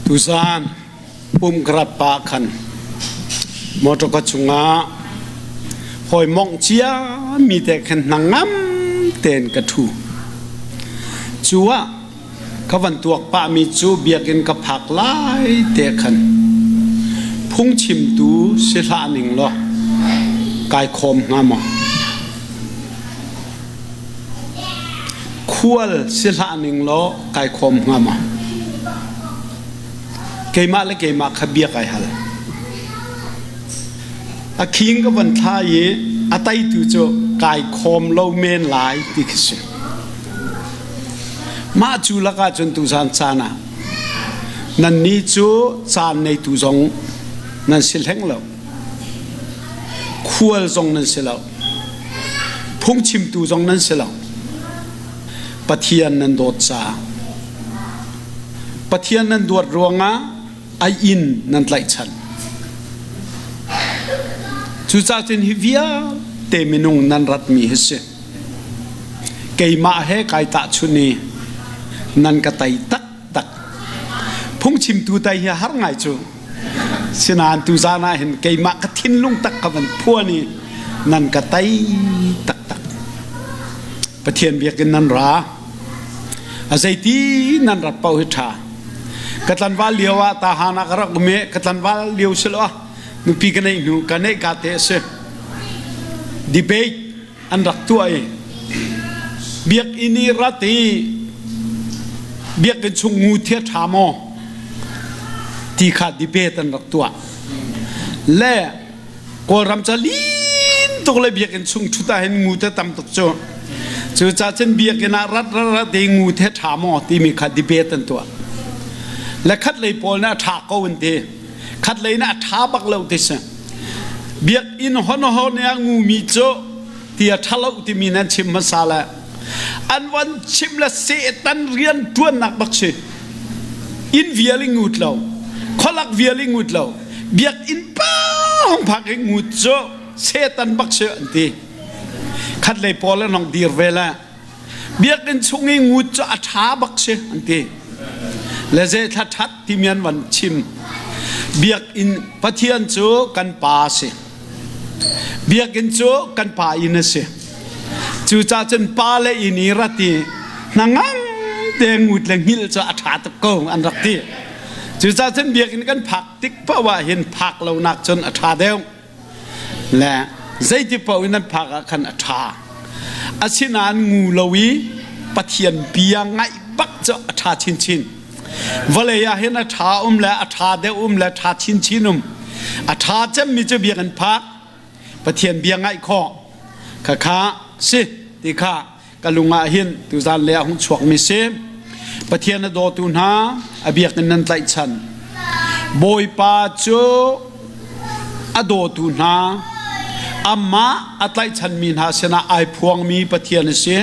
Tuzaan pum ka rat pah khan motor ka chungah hawi mongh ciami te khan hnangam tein ka ṭhu. Cu ah ka van tuak pahmi cu biakinn ka phak lai te khan phungchimtu si hlah ning law kai khawm hnga maw? Khual si hlah ning law kai khawm hnga maw? Keimah le keimah kha bia kai hal. A khing ka van thla i a teitu cu kai khawm lo men lai ti khi si. Mah cu lakah cun tuzan caan ah nannih cu caan neitu zong nan si hleng lo. Khual zong nan si lo. Phungchimtu zong nan si lo. Pathian nan dawt caah Pathian nan dawt ruangah a inn nan tlaihchan. Cucaah cun hi vialte minung nan ratmi hi si. Keimah he kai tahchun i nan ka tei taktak. Phungchimtu tei hi har ngai cu. Sinain tuzaan ah hin keimah ka thinlung tak ka van phuan i nan ka tei taktak. Pathian biakinn nan ra. A zeiti nan rat paoh hi ṭha. Ka tlanval lio ah tahan ah ka rak um i ka tlanval lio si lo ah nupi ka neih hnu ka neih ka te a si. Debate an rak tuah i biakinn i rat i biakinn chung ngu thia ṭha maw ti kha debate an rak tuah. Le Kawlram ca lin tuk le biakinn chung ṭhut ah hin ngu te tam tuk cu. Cucaah cun biakinn ah rat rat rat i ngu the ṭha maw timi kha debate an tuah. Le khat lei pawl nih a ṭha ko an ti. Khat lei nih a ṭha bak lo ti si. Biakinn hon hon i a ngumi cu ti a ṭha lo timi nan chim hmasa le an van chim le Satan rian ṭuannak bak si. Inn vial i ngut lo, khualak vial i ngut lo, biakinn pa hong phak i ngut cu Satan bak si an ti. Khat lei pawl an hong dir ve le biakinn chung i ngut cu a ṭha bak si an ti. Le ze thla ṭhat timi an van chim. Biakinn Pathian cu kan pa si. Biakinn cu kan pa inn a si. Cucaah cun pa le inn i rat i hnangam te ngut le hngilh cu a ṭha tuk ko an rak ti. Cucaah cun biakinn kan phak tik paoh ah hin phak lonak cun a ṭha deuh. Le zeiti paoh in nan phak ah khan a ṭha. Asinain ngu lo i Pathian bia ngaih bak cu a ṭha chinchin. Vawlei ah hin a ṭha um le a ṭha deuh um le ṭha chinchin um. A ṭha cemmi cu biakinn phak, Pathian bia ngaih khawh khakha si ti kha ka lung ah hin tuzan le ah hung chuakmi si. Pathian a dawtu hna a biakinn nan tlaihchan. Bawipa cu a dawtu hna amah a tlaihchanmi hna sinah ai phuangmi Pathian a si.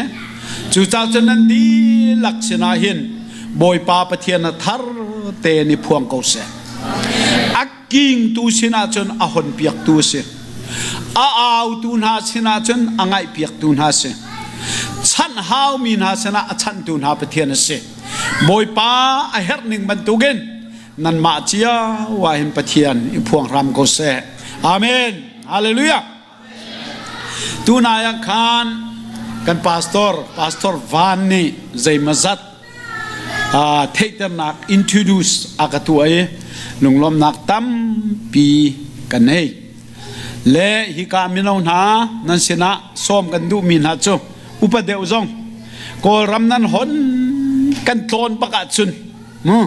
Cucaah cun nan dihlak sinah hin Bawipa Pathian a thar tein i phuang ko seh. A kingtu sinah cun a honpiaktu a si. A autu hna sinah cun a ngaihpiaktu hna a si. Chanh haumi hna sinah a chanhtu hna Pathian a si. Bawipa a herh ning bantukin nanmah cio ah hin Pathian i phuang hram ko seh. Amen. Hallelujah. Tunai ah khan kan pastor, Pastor Van nih zeimazat theihternak introduce a ka tuah i lunglawmnak tampi kan nei. Le hika mino hna nan sinah sawm kan duhmi hna cu upa deuh zong Kawlram nan hon kan tlawn bak ahcun mu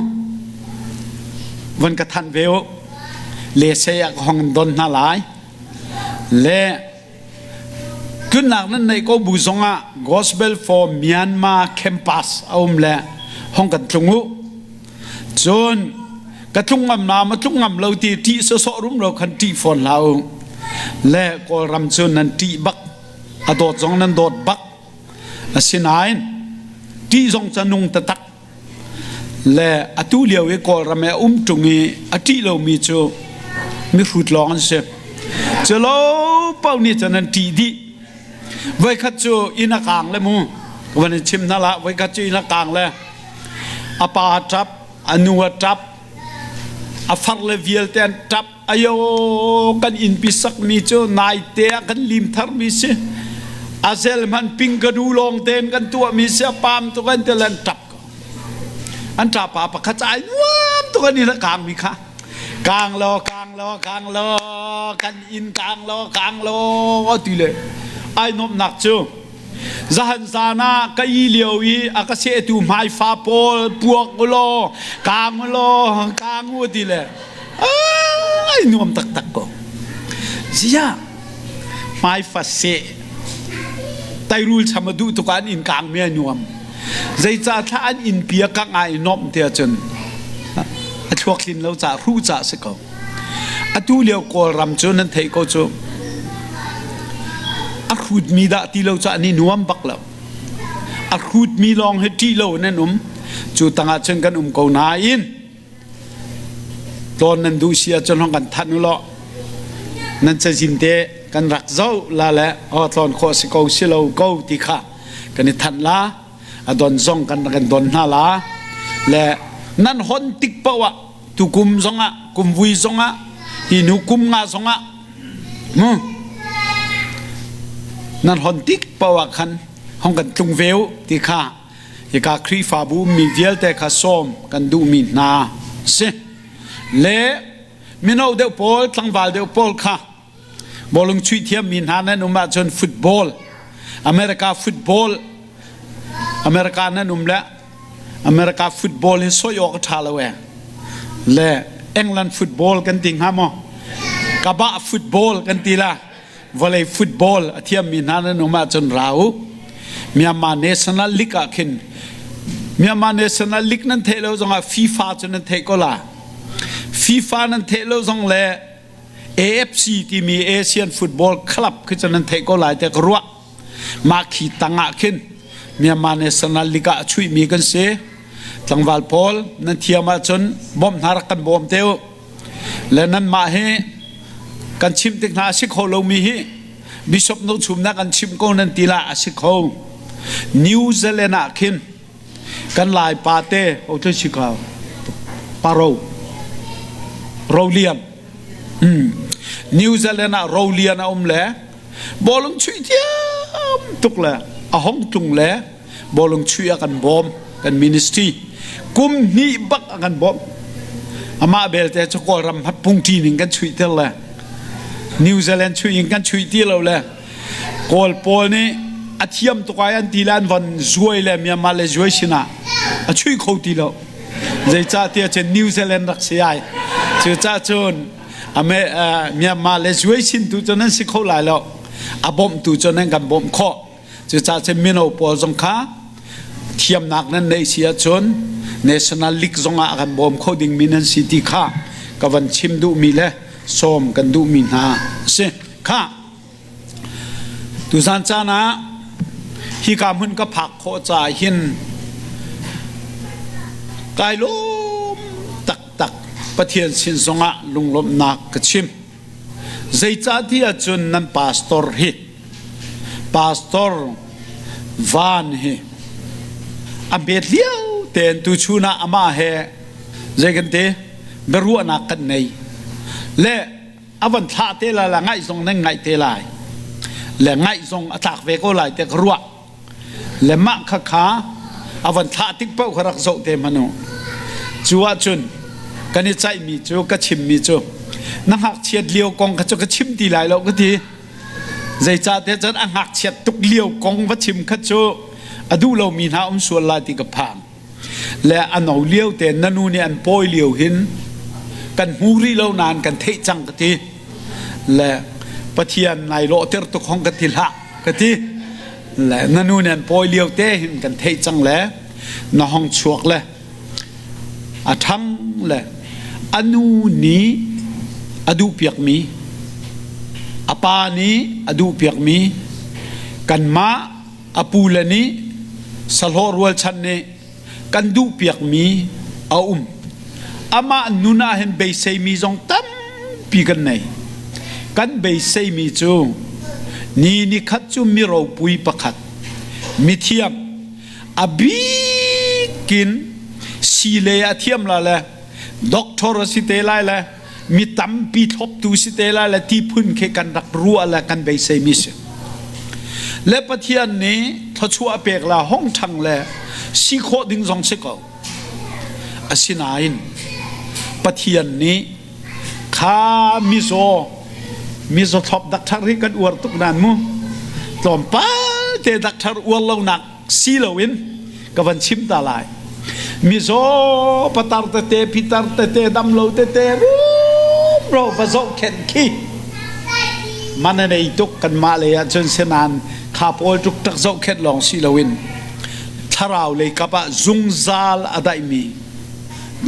van ka thanh ve u le sei ah ka hong don hna lai. Le tlunnak nan neih ko bu zongah Gospel for Myanmar Campus a um le hong kan tlung u. Cun ka tlung ngam na ma tlung ngam lo ti ṭih sawsawh rumro khan ṭih fawn hlah u. Le Kawlram cu nan ṭih bak a dawt zong nan dawt bak. Asinain ṭih zong ca nung taktak Le atu lio i Kawlram i a um ṭung i a ṭih lomi cu mihrut lawng an si. Cu lo paoh nih cun an ṭih dih. Voikhat cu inn a kaang le mu, van in chim hna lah, voikhat cu inn a kaang le a pa a ṭap, a nu a ṭap, A far le vialte an ṭap. Ayo kan innpi sakmi cu naite ah kan lim tharmi si. A zel hmanh pingkadu lawng tein kan tuahmi si a pam tuk an ti le an ṭap ko. An ṭapa pakhat ai nuam tuk an i kaangmi kha. Kaang law, kaang law, kaang law, kan inn kaang law, kaang law ti le ai nuamhnak cu Zahan zan ah ka i lio i a ka sehtu hmaifa pawl puak u law kaang u law kaang u ti le ai nuam taktak ko. Ziah hmaifa seh teirul cham a duh tuk ah an inn kaang mi ai nuam. Zeicah thla an inn pi a kangh ah i nuamh ti ahcun a thluak tlin lo caah hruh caah si ko. Atu lio Kawlram cu nan theih ko cu a hrutmi dah ti lo cu an i nuam bak lo. A hrutmi lawng hi ṭih lo in an um. Cu tangah cun kan um ko nain tlawn nan duh si ahcun hong kan thanh u law nan cazin te kan rak zoh la le aw tlawn khawh si ko si lo ko ti kha kan i thanh la. A don zong kan kan don hna la. Le nan hon tik paoh ah tukum zongah kumvui zongah hi hnu kum nga zongah mu nan hon tik paoh ah khan hong kan tlung ve u ti kha hika Khrihfabu mi vialte kha sawm kan duhmi hna si le mino deuh pawl tlangval deuh pawl kha Bawlung chuih thiammi hna nan um ahcun football, America football, America nan um le America football hi soi awk a ṭha lo ee. Le England football kan ti hnga maw? Kabah football kan ti la. Vawlei football a thiammi hna nan um ahcun ra u. Myanmar National League ah khin Myanmar National League nan theih lo zongah FIFA cu nan theih ko la. FIFA nan theih lo zong le AFC timi Asian Football Club khi cu nan theih ko lai tiah ka ruah. Mah khi tang ah khin Myanmar National League ah a chuihmi kan si. Tlangval pawl nan thiam ahcun bawmh hna rak kan bawm te u. Le nanmah hi kan chimh tik hna a si kho lomi hi Bishop No Chum na kan chimh ko nan ti la a si kho. New Zealand ah khin Kan Lai pa te ho si ka paro Rolian New Zealand ah Rolian a um le bawlung chuih thiam tuk le a hong tlung le bawlung chuih a kan bawm kan ministry kum hnih bak a kan bawm amah belte cu Kawlram pungṭi ning kan chuih ter le New Zealand chuih in kan chuih ti lo le Kawl pawl nih a thiam tuk ai an ti le an von zuai le Myanmar le zuai sinah a chuih kho ti lo. Zeicahtiah cun New Zealand rak si ai. Cucaah cun Myanmar le zuai sin tu cu nan si kho lai lo. A bawmhtu cu nan kan bawmh khawh. Cucaah cun mino pawl zong kha thiamnak nan neih si ahcun National League zongah a kan bawm kho dingmi nan si ti kha ka van chim duhmi le sawm kan duhmi hna a si. Kha Tuzan caan ah hika hmun ka phak khawh caah hin kai lawm taktak. Pathian sin zongah lunglawmhnak ka chim. Zeicahtiah cun nan pastor hi pastor Van hi a hmet lio tein tuchun ah amah he zei kan ti biaruahnak kan nei le a van thlah te lai la ngaih zong nan ngaih te lai le ngaih zong a tlak ve ko lai te ka ruah le mah kha kha a van thlah tik paoh kha rak zoh te hmanh u cu ahcun kan i caihmi cu ka chimmi cu na ngakchiat lio kong kha cu ka chim ti lai lo ka ti zeicahtiah cun a ngakchiat tuk lio kong va chim kha cu a duh lomi hna um sual lai ti ka phang Le a no lio te na nu nih an pawi lio hin kan hmu rih lo nain kan theih cang ka ti. Le Pathian nai lawhter tuk hong ka ti hlah ka ti. Le na nu nih an pawi lio te hin kan theih cang le na hong chuak le a ṭhang le a nu nih a duhpiakmi a pa nih a duhpiakmi kanmah A pule nih sahlawh rualchan nih kan duhpiakmi a um. Amah nun ah hin beiseimi zong tampi kan nei. Kan beiseimi cu ni nikhat cu mi ropui pakhat, mithiam, a bikin sii lei a thiam la le. Doctor a si te lai le mi tampi thloptu si te lai le ti phun khi kan rak ruah le kan beisei mi si. Le Pathian nih thluachuah pek la hong ṭhang le si khawh ding zong si ko. Asinain Pathian nih kha mizaw mizaw thlop dakthar hi kan uar tuk nan mu tlawmpal te dakthar uar lonak si loin ka van chim ta lai. Mizaw patar tete pitar tete damlo tete rumro va zohkhenh khi man a nei tuk kanmah lei ahcun sinan kha pawl tuk tak zohkhenh lawng si loin thlarau lei kap ah zungzal a daihmi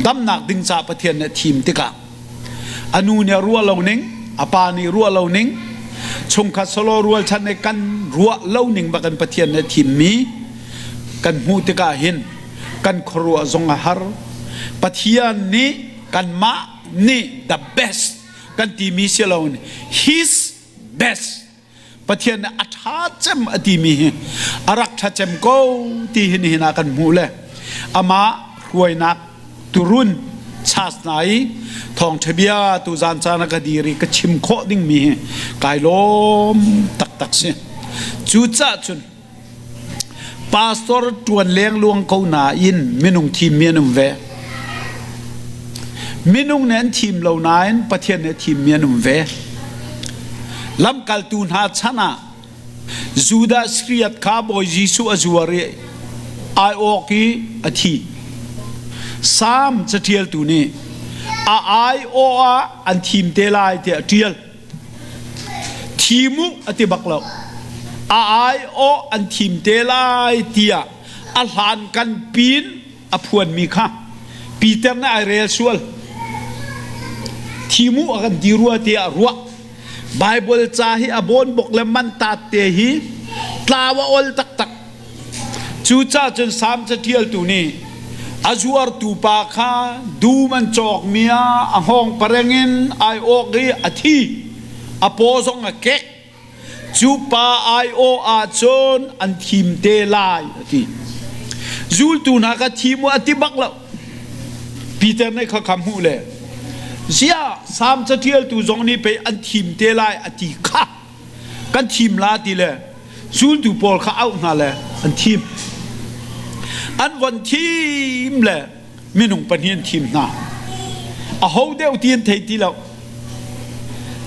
damnak ding ca Pathian nih a thim tikah a nu nih a ruah lo ning a pa nih ruah lo ning chungkhat solo rualchan nih kan ruah lo ning bak in Pathian nih a thimmi kan hmuh tikah hin kan khuaruah zong a har. Pathian nih kanmah nih the best kan timi si loin his best Pathian nih a ṭha cem a timi hi a rak ṭha cem ko ti hi nihin ah kan hmuh le amah hruainak turun chas hna i thawngṭha bia tuzan caan ah ka dir i ka chim khawh dingmi hi kai lawm taktak si. Cucaah cun Pastor ṭuan lengluang ko nain minung thimmi an um ve. Minung nih an thim lo nain Pathian nih a thimmi an um ve. Lamkaltu hna chan ah Judah Iskariot kha Bawi Jesuh a zuar i ai awk i a thi. Salm caṭialtu nih a aiawh ah an thim te lai tiah a ṭial. Thim u a ti bak lo. A aiawh an thim te lai tiah a hlankan pin a phuanmi kha Peter nih ai rel sual. Thim u a kan ti rua tiah ruah. Baibal ca hi a bawnbok le mantat te hi tlau a ol taktak. Cucaah cun Salm caṭialtu nih a zuartu pa kha dum an cawkmi ah a hngawng pareng in ai awk i a thi, a paw zong a kek. Cu pa aiawh ahcun an thim te lai a ti. Zultu hna kha thim u a ti bak lo. Peter nih kha kha hmuh le ziah Salm caṭialtu zong nih pei an thim te lai a ti kha kan thim la ti le zultu pawl kha auh hna le an thim. An von thim le minung pahnih an thim hna. Aho deuh ti an thei ti lo.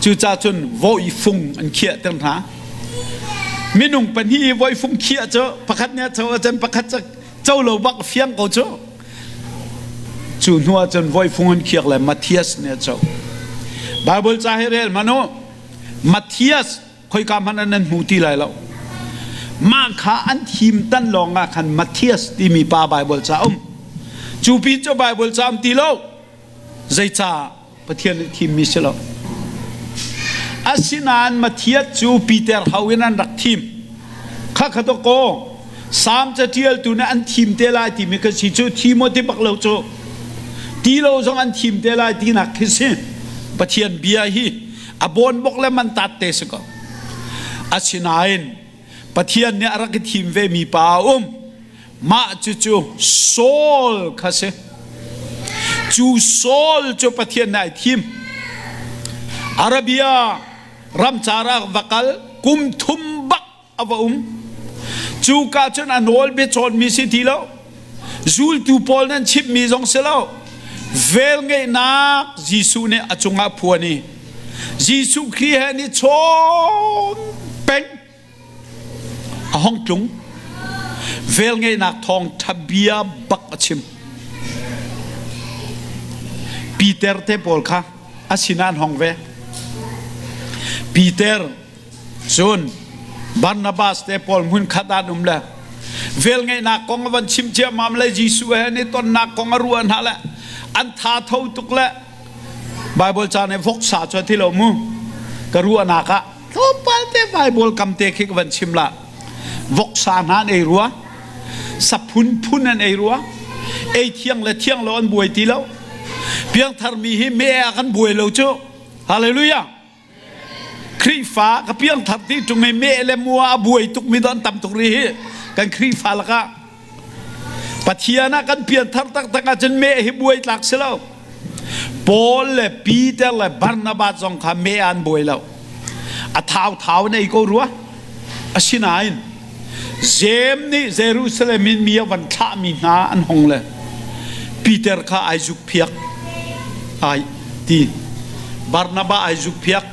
Cucaah cun voifung an khiahter hna. Minung pahnih i voifung khiah cu pakhat nih a co ahcun pakhat cu co lo bak fiang ko cu. Cu hnu ah cun voifung an khiak le Matthias nih a co. Bible ca hi rel hmanh u. Matthias khoika hmanh ah nan hmu ti lai lo. Mah kha an thim tan lawng ah khan Matthias timi pa Bible ca um. Cu pin cu Bible ca um ti lo. Zeicah Pathian nih thimmi si lo. Asinain Matthias cu Peter ho in an rak thim. Kha kha to ko Salm caṭialtu nih an thim te lai timi ka si cu thim ti bak lo cu. Ti lo zong an thim te lai tinak khi si. Pathian bia hi a bawnbok le mantat te si ko. Asinain Pathian nih a rak i thim ve mi pa a um. Mah cucu Saul kha si. Cu Saul cu Pathian nih ai thim. Arabia ramcar ah va kal kum thum bak a va um. Cuka cun a nawl biacawnmi si ti lo. Zultu pawl nan chimhmi zong si lo. Velngeihnak Jesuh nih a cungah phuan i Jesuh Khrih he ni chawn peng a hong tlung. Velngeihnak thawngṭha bia bak a chim. Peter te pawl kha a sinah an hong ve. Peter Cun Barnabas te pawl hmunkhat ah an um le velngeihnak kong a van chim ciammam le Jesuh he an i tonnak kong a ruah hna le an tha tho tuk le Bible ca nih voksa cu a ti lo mu ka ruahnak ah tlawmpal te Bible kam te khi ka van chim la voksa hna an ei rua sa phunphun an ei rua ei thiang le thiang lo an buai ti lo piangthar mi hi me ah kan buai lo cu hallelujah Khrihfa ka piangthar ti ṭung i meh le mua a buai tukmi dawh an tam tuk rih hi kan Khrihfa lakah Pathian ah kan pianthar taktak ahcun meh hi buai tlak si lo. Paul le Peter le Barnabas zong kha me an buai lo. A thau thau in ei ko rua. Asinain Jeim nih Jerusalem in mi a van thlahmi hna an hong le Peter kha ai zukphiak ai ti. Barnabas ai zukphiak.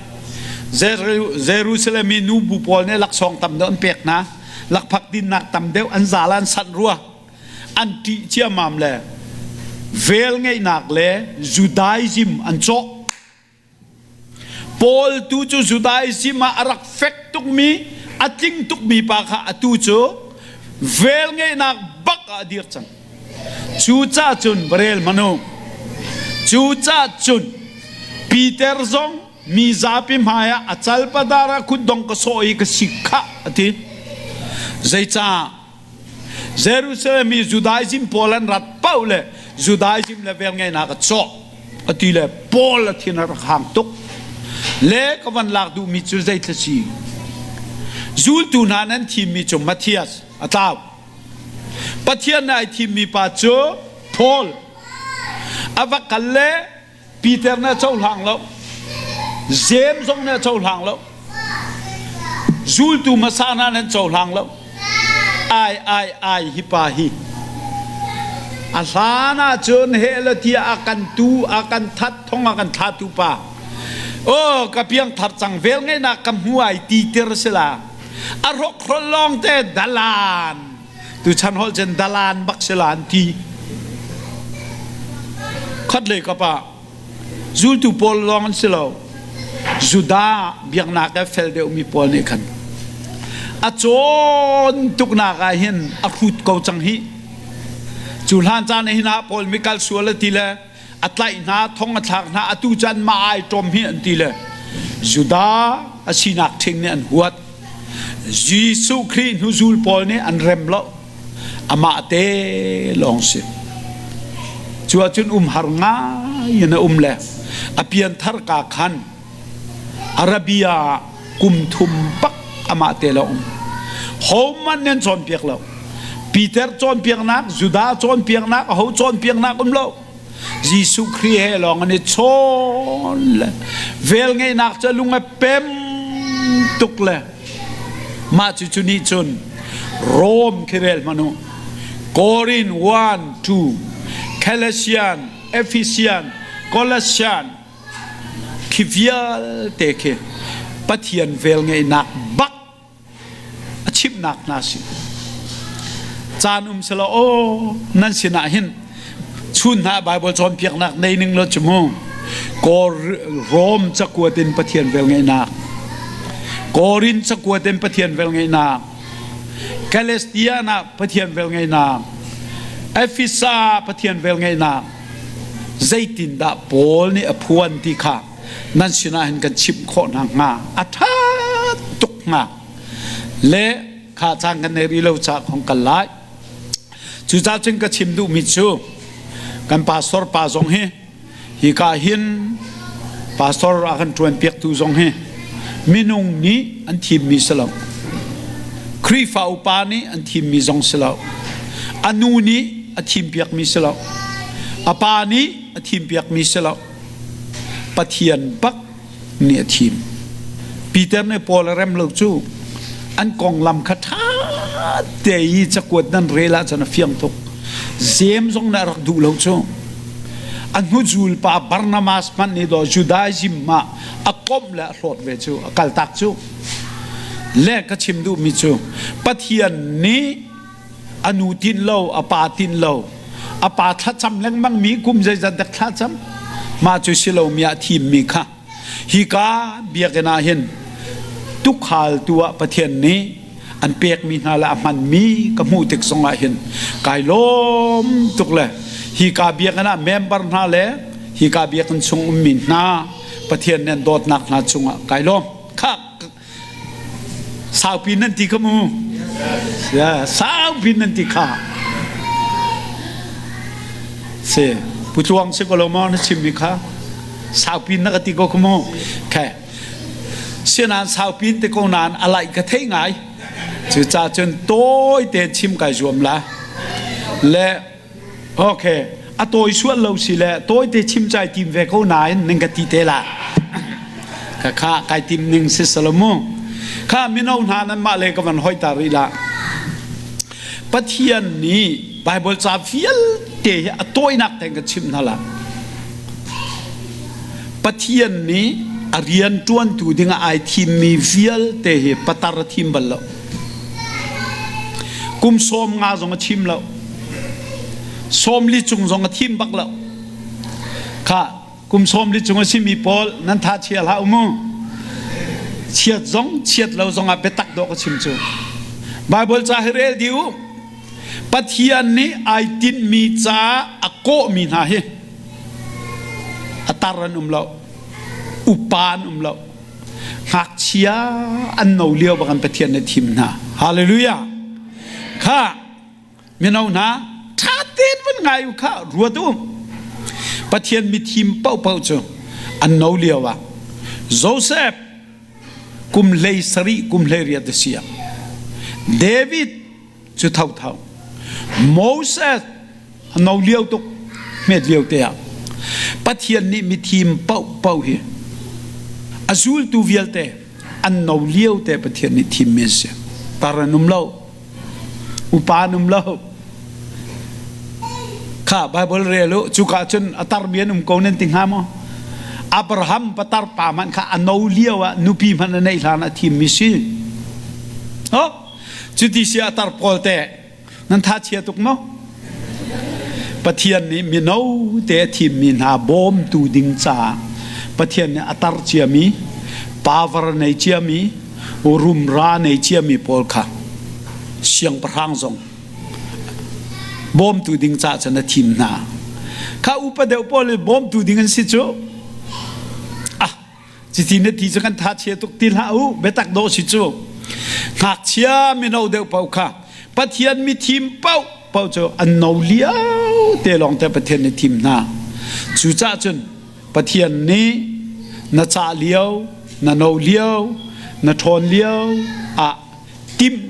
Jerusalem i nubu pawl nih laksawng tam deuh an pek hna. Lakphak dinnak tam deuh an zal an sanh rua. An ṭih ciammam le velngeihnak le Judaism an cawh. Paul tu cu Judaism ah a rak fek tukmi, a tling tukmi pa kha atu cu velngeihnak bak ah a dir cang. Cucaah cun va rel hmanh u. Cucaah cun Peter zong mi zapi hmaiah a calpadar ah kutdong ka sawh i ka sik khah a ti. Zeicah? Jerusalem i Judaism pawl an rat paoh le Judaism le velngeihnak a cawh a ti le Paul a thin a rak hang tuk. Le ka van lak duhmi cu zeithla si? Zultu hna nan thimmi cu Matthias a tlau. Pathian nih ai thimmi pa cu Paul. A va kal le Peter nih a cohlang lo. Jeim zong nih a cohlang lo. Zultu hmasa hna nih an cohlang lo. Ai ai ai hi pa hi. A hlan ahcun heh tiah a kan tu, a kan that, thong a kan thlatu pa. Oh, ka piang thar cang vel ngeihnak ka hmu ai ti tir sila. A hrokhrol lawng te dalan. Tuchan holh cun dalan bak si la an ti. Khat lei kap ah zultu pawl lawng an si lo. Judah biaknak he fel deuhmi pawl nih khan a cawn tuknak ah hin a hrut ko cang hi. Cu hlan caan ah hin ah Paul mikal sual a ti le a tlaih hna thong a thlak hna atu caan mah ai ṭom hi an ti le Judah a sinak ṭhing nih an huat Jesuh Khrih hnuzul pawl nih an rem lo amah te lawng si cu ahcun um har ngai in a um le a pianthar ka khan Arabia kum thum bak amah te lo um. Hohmanh nih an cawnpiak lo. Peter cawnpiaknak, Judah cawnpiaknak, aho cawnpiaknak um lo. Jesuh Khrih he lawng an i chawn le velngeihnak cu lung a pem tuk le mah cucu nih cun Rome khi rel hmanh u. Korin 1, 2, Galatian, Ephesian, Colossian, Khi vialte khi Pathian velngeihnak bak a chimhnak hna si. Caan um selaw aw nan sinah hin chun hna Bible cawnpiaknak nei ning law cu mu. Rom cakuat in Pathian velngeihnak Korin cakuat in Pathian velngeihnak Galatian ah Pathian velngeihnak Efesa Pathian velngeihnak zeitindah Paul nih a phuan ti kha nan sinah hin kan chimh khawh hna hnga a ṭha tuk hnga le kha caan kan nei rih lo caah khong kal lai cucaah cun ka chim duhmi cu kan pastor pa zong hi hika hin pastor a kan ṭuan piaktu zong hi minung nih an thimmi si lo Khrihfa upa nih an thimmi zong si lo a nu nih a thimpiakmi si lo a pa nih a thimpiakmi si lo Pathian bak nih a thim Peter nih Paul a rem lo cu an konglam kha ṭha te i cakuat nan rel ahcun a fiang tuk Jeim zong nih a rak duh lo cu a hnuzul pa Barnabas hmanh nih daw Judaism ah a komh le a hlawt ve cu a kaltak cu le ka chim duhmi cu Pathian nih a nu tin lo a pa tin lo a pa thlacam lengmang mi kum zeizat dek thlacam mah cu si lo mi ah thimmi kha hika biakinn ah hin tukhal tu ah Pathian nih an pekmi hna le a hmanmi ka hmuh tik zongah hin kai lawm tuk le hika biakinn ah member hna le hika biakinn chung ummi hna Pathian nih an dawtnak hna cungah kai lawm kha Saupi nan ti kha mu. Saupi nan ti kha. Si, putluang si ko lo maw na chimmi kha? Saupi na ka ti ko kha mu. Okay. Sinan saupi te ko nain a laih ka thei ngai. Cucaah cun tawi te chim kai zuam la. Le okay. A tawi sual lo si le tawite chim cai tim ve ko nain ning ka ti te la. Kha kha kai tim ning si salomu. Kha mino hna nan mah le ka van hoi ta rih la. Pathian nih Bible ca vialte hi a tawinak tein ka chimh hna la. Pathian nih a rian ṭuantu dingah ai thimmi vialte hi patar a thim bal lo. Kum 50 zong a chim lo. 40 cung zong a thim bak lo. Kha kum 40 cung a simi pawl nan tha chia hlah u mu. Chiat zong chiat lo zong ah biatak dawh ka chim cu. Bible ca hi rel dih u. Pathian nih ai tinhmi ca a kawhmi hna hi a tar an um lo. Upa an um lo. Ngakchia an no lio bak an Pathian nih thim hna. Hallelujah. Kha mino hna ṭha tein van ngai u kha ruat u. Pathian mithim paohpaoh cu an no lio ah Joseph kum 17 kum 18 a si ah David cu thotho Moses a no lio tuk hmet lio te ah Pathian nih mithim paohpaoh hi a zultu vialte an no lio te Pathian nih thimmi an si. Tar an um lo. Upa an um lo. Kha Bible rel u cuka cun a tarmi an um ko nan ti hnga maw? Abraham patar pa hmanh kha a no lio ah nupi hmanh a neih hlan a thimmi si. Oh, cuti si a tar pawl te nan tha chia tuk maw? Pathian nih mino te a thimmi hna bawmtu ding caah Pathian nih a tar ciami, power nei ciami, rumra nei ciami pawl kha siangpahrang zong bawmtu ding caah cun a thim hna. Kha upa deuh pawl i bawmtu ding an si cu ah Cuti na ti cu kan tha chia tuk ti hlah u, biatak dawh si cu. Ngakchia mino deuh paoh kha Pathian mithim paoh paoh cu an no lio te lawng te Pathian nih thim hna. Cucaah cun Pathian nih na cah lio, na no lio, na ṭhawn lio ah timh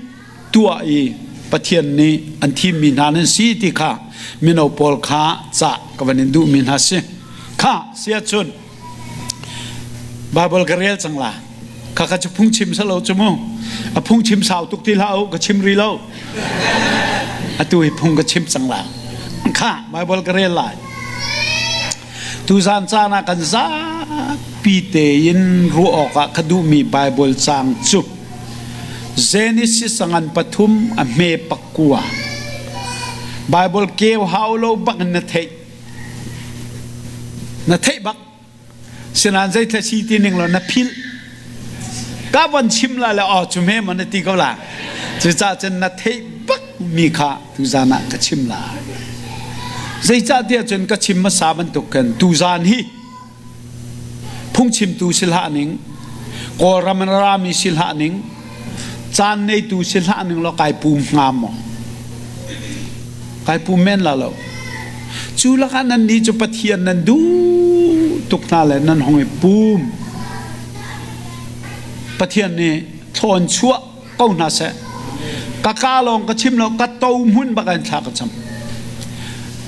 tuah i Pathian nih an thimmi hna nan si ti kha mino pawl kha cah ka van in duhmi hna si. Kha sia cun Baibal ka rel cang la. Khakha cu phungchim salo cu mu. A phungchim sau tuk ti hlah u, ka chim rih lo. Atu hi phung ka chim cang la. Kha Baibal ka rel lai. Tuzan caan ah kan zapi tein ruah awkah ka duhmi Baibal caang cu Genesis a ngan pathum a hme pakua. Baibal keu hau lo bak in na theih. Na theih bak. Sinain zeithla si ti ning law na philh. Ka von chim lai le aw cu hme maw na ti ko la. Cucaah cun na theih bak mi kha tuzan ah ka chim lai. Zeicahtiah cun ka chim hmasa bantuk khan tuzan hi phungchimtu si hlah ning, Kawlram in a rami si hlah ning, caan neitu si hlah ning law kai pum hnga maw? Kai pum men la lo. Cu lakah nannih cu Pathian nan duh tuk hna le nan hong i pum. Pathian nih thlawn chuah ko hna seh. Ka ka lawng ka chim lo, ka to hmun bak in thla ka cam.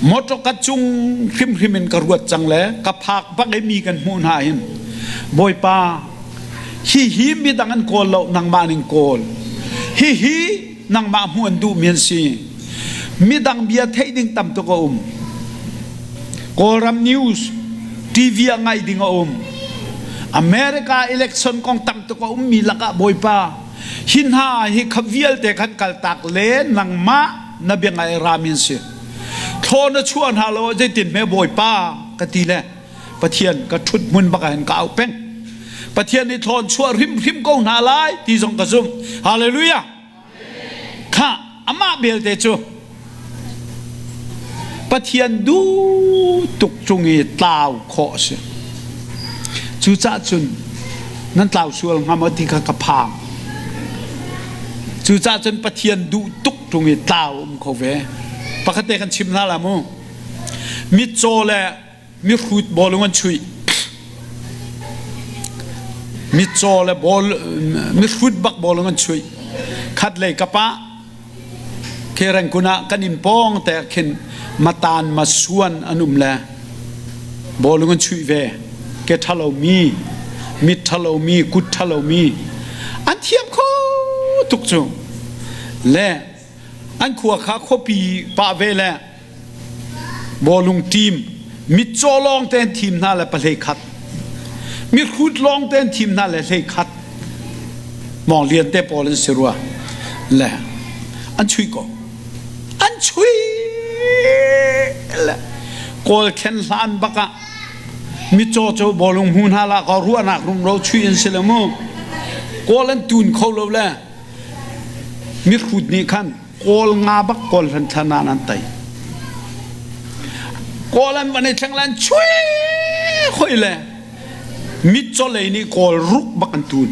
Motor ka cung hrimhrim in ka ruat cang le ka phak bak i mi kan hmuh hna hin Bawipa hihi midang an kawl lo nangmah ning kawl. Hihi nangmah hmuh an duhmi an si. Midang bia theih ding tam tuk a um. Kawlram news TV ah ngaih ding a um. America election kong tam tuk a ummi lakah Bawipa hi hna hi kha vialte khan kaltak le nangmah na bia ngai rami an si. Thlaw na chuah hna lo zeitin hme Bawipa ka ti le Pathian ka ṭhut hmun bak ah hin ka auh peng. Pathian nih thlawn chuah hrimhrim ko hna lai ti zong ka zumh. Hallelujah. Khah amah belte cu Pathian duh tuk cung i tlau khawh a si. Cucaah cun nan tlau sual hnga maw ti kha ka phang. Cucaah cun Pathian duh tuk tung i tlau um kho ve. Pakhat te kan chim hna la mu. Mitcaw le mihrut bawlung an chuih. Mitcaw le ball mihrut bak bawlung an chuih. Khat lei kap ah. Khi Rangoon ah kan inn pawng te ah khin matan masuan an um le bawlung an chuih ve. Ke ṭhalomi, mit ṭhalomi, kut ṭhalomi an thiam kho tuk cu. Le an khua kha khuapi pah ve le bawlung team mitcaw lawng te an thim hna le pahlei khat mihrut lawng te an thim hna le hlei khat mawng lian te pawl an si rua le an chui ko an chui le kawl khen hlan bak ah mitcaw cu bawlung hmu hna la ko ruahnak rumro chui an si le mu kawl an tun kho lo le mihrut nih khan Kawl nga bak kawl hlan thlan ah nan tai. Kawl an van i thleng lan chui khoi le mitcaw lei nih kawl ruk bak an tun.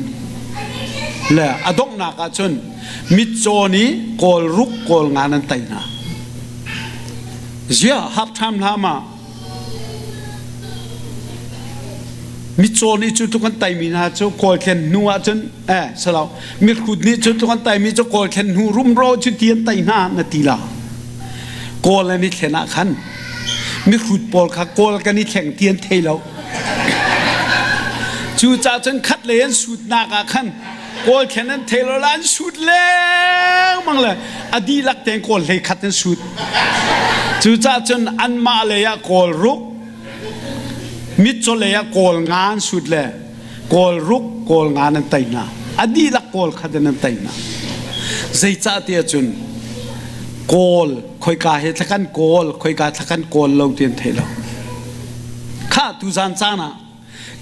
Le a donghnak ah cun mitcaw nih kawl ruk kawl nga nan tai hna. Zia half time hla ma Mitcaw nih cu tluk an taimi hna cu kawl thlen hnu ahcun eh salo mihrut nih cu tluk an taimi cu kawl thlen hnu rumro cu ti an tai hna na ti la. Kawl an i thlen ah khan mihrut pawl kha kawl kan i thleng ti an thei lo. Cucaah cun khat lei an sutnak ah khan Kawl thlen an thei lo la an sut lengmang le a dihlak tein kawl hlei khat an sut. Cucaah cun anmah lei ah kawl ruk, mitcaw lei ah kawl nga an sut le kawl ruk, kawl nga an tei hna. A dihlak kawl khat in an tei hna. Zeicah tiah cun kawl khoika he thlakan kawl, khoika thlakan kawl lo ti an thei lo. Kha tuzan caan ah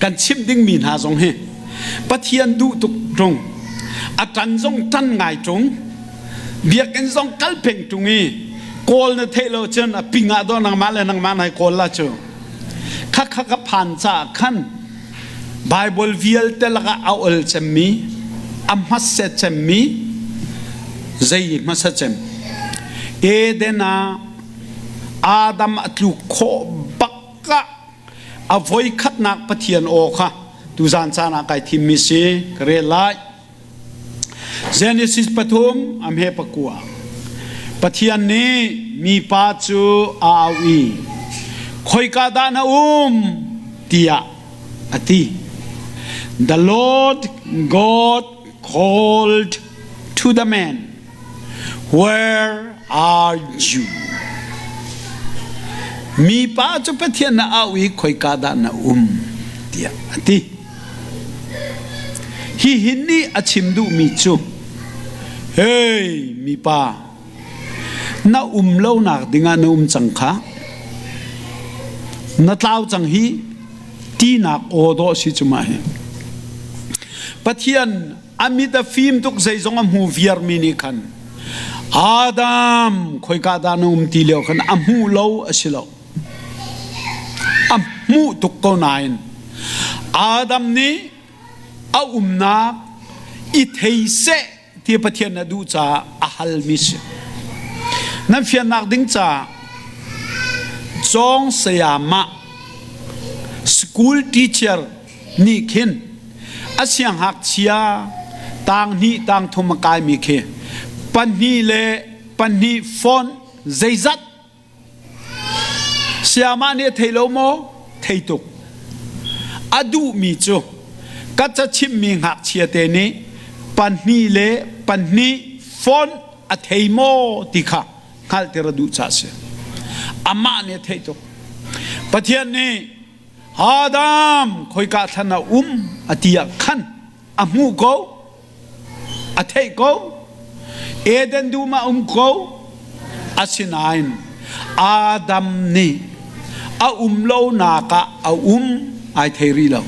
kan chimh dingmi hna zong hi Pathian duh tuk ṭung a ṭan zong ṭan ngai ṭung biakinn zong kal peng ṭung i kawl na theih lo cun a ping ah dawh nangmah le nangmah nai kawl la cu kha kha ka phan caah khan Bible vialte lakah a ol cemmi a hmasa cemmi zei hmasa cem Eden ah Adam a tluk khawh bak ah A voikhatnak Pathian aw kha tuzan caan ah kai thimmi si ka rel lai. Genesis pathum a hme pakua. Pathian nih mipa cu a au i khoika dah na um tiah a ti. The Lord God called to the man Where are you? Mipa cu Pathian na au i khoika dah na um tiah a ti. Hihin nih a chim duhmi cu Hey mipa, na um lonak dingah na um cang kha. Na tlau cang hi tinak aw dawh si cu mah hi. Pathian a mit a fim tuk zeizong a hmu viarmi nih khan Adam khoika dah na um ti lio khan a hmu lo a si lo a hmuh tuk ko nain Adam nih a umnak i thei seh ti Pathian a duh caah a halmi si nan fiannak ding caah cawng sayamah school teacher nih khin a sianghngakchia tanghnih tangthum a kaimi khi pahnih le pahnih font zeizat sayamah nih a thei lo maw thei tuk a duhmi cu ka ca chimmi ngakchia te nih pahnih le pahnih font a thei maw ti kha hngalhter a duh caah a si amah nih a theih tuk Pathian nih Adam khoika thlan a um a ti ah khan a hmuh ko a theih ko Eden dum ah um ko asinain Adam nih a um lonak ah a um ai thei rih lo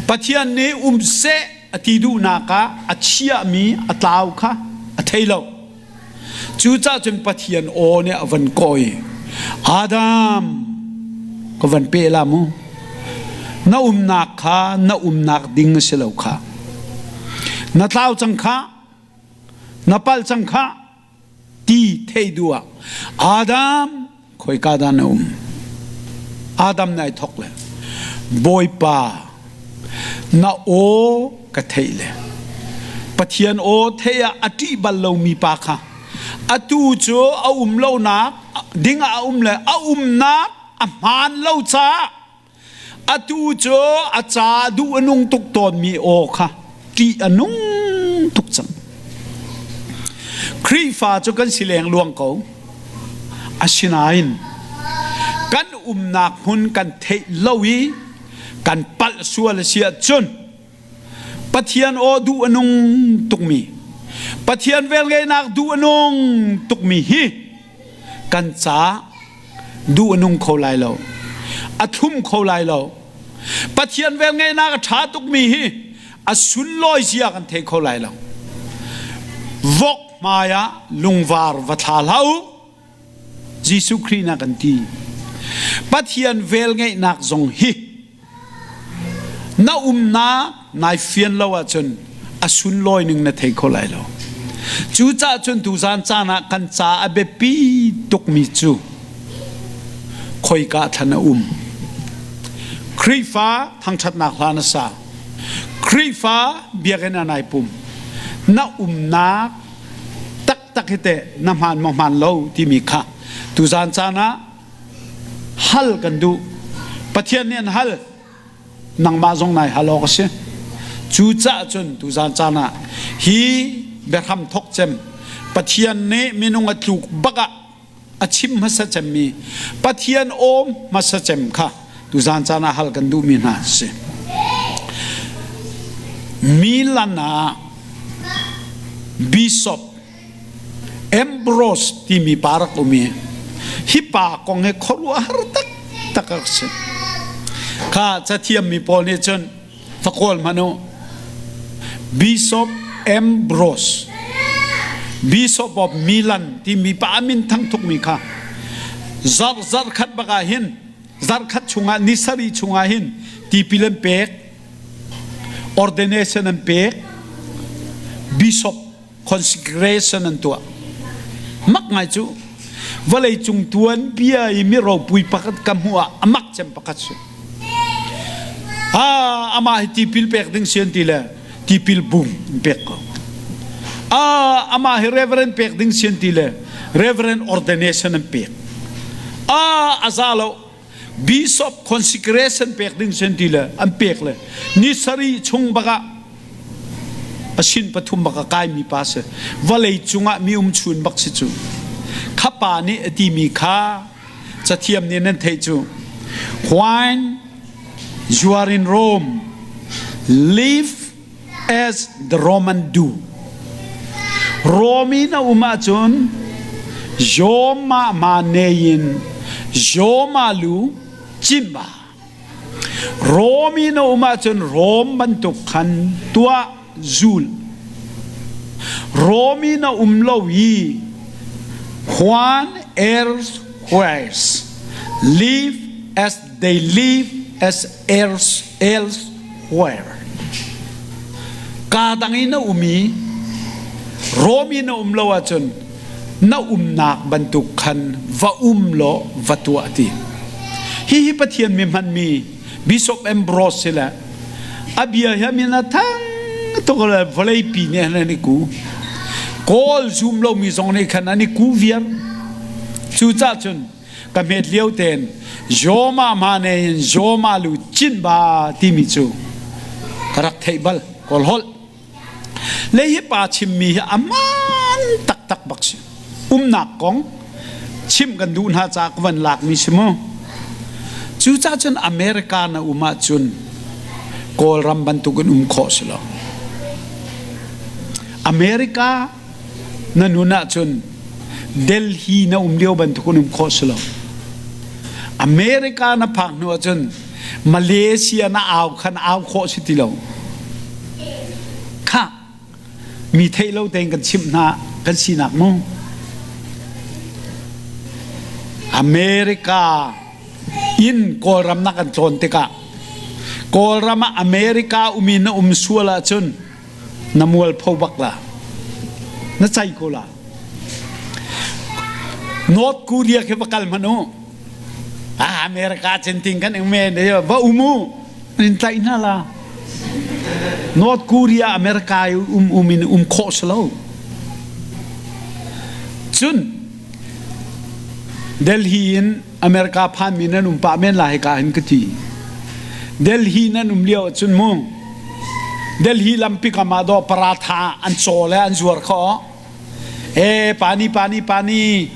Pathian nih um seh a ti duhnak ah a chiahmi a tlau kha a thei lo Cucaah cun Pathian aw nih a van kawi. Adam, ka van pe la mu. Na umnak kha na umnak ding a si lo kha. Na tlau cang kha, na palh cang kha, ti thei duh ah Adam, khoika dah na um? Adam nai thok le Bawipa na aw ka theih le Pathian aw theih ah a ṭih bal lomi pa kha. Atu cu a um lonak ding ah a um le a umnak a hmaan lo caah atu cu a ca duh a nung tuk tawnmi aw kha ṭih a nung tuk cang. Khrihfa cu kan si lengluang ko. Asinain kan umnak hmun kan theih lo i kan palh sual a si ahcun Pathian aw duh a nung tukmi, Pathian velngeihnak duh a nung tukmi hi kan ca duh a nung kho lai lo. A thlum kho lai lo. Pathian velngeihnak a ṭha tukmi hi a sunlawi zia kan thei kho lai lo. Vok hmai ah lungvar va thla hlah u. Jesuh Khrih na kan ti. Pathian velngeihnak zong hi na umnak nai fian lo ahcun a sunlawi ning na thei kho lai lo. Cucaah cun tuzan caan ah kan ca a biapi tukmi cu khoika thlan a um. Khrihfa thangṭhatnak hla na sa. Khrihfa biakinn ah nai pum. Na umnak taktak hi teh na hmaan maw hmaan lo timi kha tuzan caan ah hal kan duh. Pathian nih an hal. Nangmah zong nai hal awk a si. Cucaah cun tuzan caan ah hi biahram thok cem Pathian nih minung a tluk bak ah a chim hmasa cemmi Pathian awm hmasa cem kha tuzan caan ah hal kan duhmi hna a si. Milan ah Bishop Ambrose timi pa rak um i hi pa kong hi khuaruahhar taktak a si. Kha cathiammi pawl nih cun va kawl hmanh u. Bishop Ambrose, Bishop of Milan timi pa min thangthukmi kha zarh zarh khat bak ah hin zarh khat chungah ni sarih chungah hin tipil an pek ordination an pek bishop consecration an tuah mak ngai cu vawlei cung tuan bia i mi ropui pakhat ka hmuh ah a mak cem pakhat si ah amah hi tipil pek ding si an ti le tipil bung an pek ko ah amah hi reverend pek ding si an ti le reverend ordination an pek ah a za lo bishop consecration pek ding sen ti le an pek le ni sarih chung bak ah a sin pathum bak a kaimi pa si vawlei cungah mi um chun bak si cu kha pa nih a timi kha cathiam nih nan theih cu when you are in Rome live as the Roman do. Rom in a um ahcun Yoma ma ne in Yoma lu cimba. Rom in a um ahcun Rom bantuk khan tuah zul. Rom in a um lo i Juan elsewhere live as they live as else elsewhere. Kaa dang i na um i Rom i na um lo ahcun na umnak bantuk khan va um law va tuah ti. Hihi Pathian mi hmanmi Bishop Ambrose si le a bia hi a min a thang tuk le vawleipi nih an i ku. Kawl zum lomi zong nih khan an i ku viar. Cucah cun ka hmet lio ten Joma ma ne in Joma lu cin ba timi cu ka rak theih bal kawl holh le hi pa chimmi hi aman taktak bak si umnak kong chim kan duh hna ca ka van lakmi si mu cucah cun America na um ahcun Kawlram bantukin um khawh si lo America na nun ahcun Delhi na um lio bantuk in um khawh si lo. America na phak hnu ahcun Malaysia na au khan au khawh si ti lo. Kha mi theih lo tein kan chimh hna kan sinak mu. America in Kawlram na kan tlawn tikah Kawlram ah America um in na um sual ahcun na mualpho bak la na cai ko la North Korea khi va kal hmanh u ah America chin kan me va um u in tlaih hna la North Korea America um um in um khawh si lo. Cun Delhi in America phanmi nan um pah men lai hika hin ka ti. Delhi nan um lio ahcun mu Delhi lampi kam ah dawh paratha an caw le an zuar kho. E pani pani pani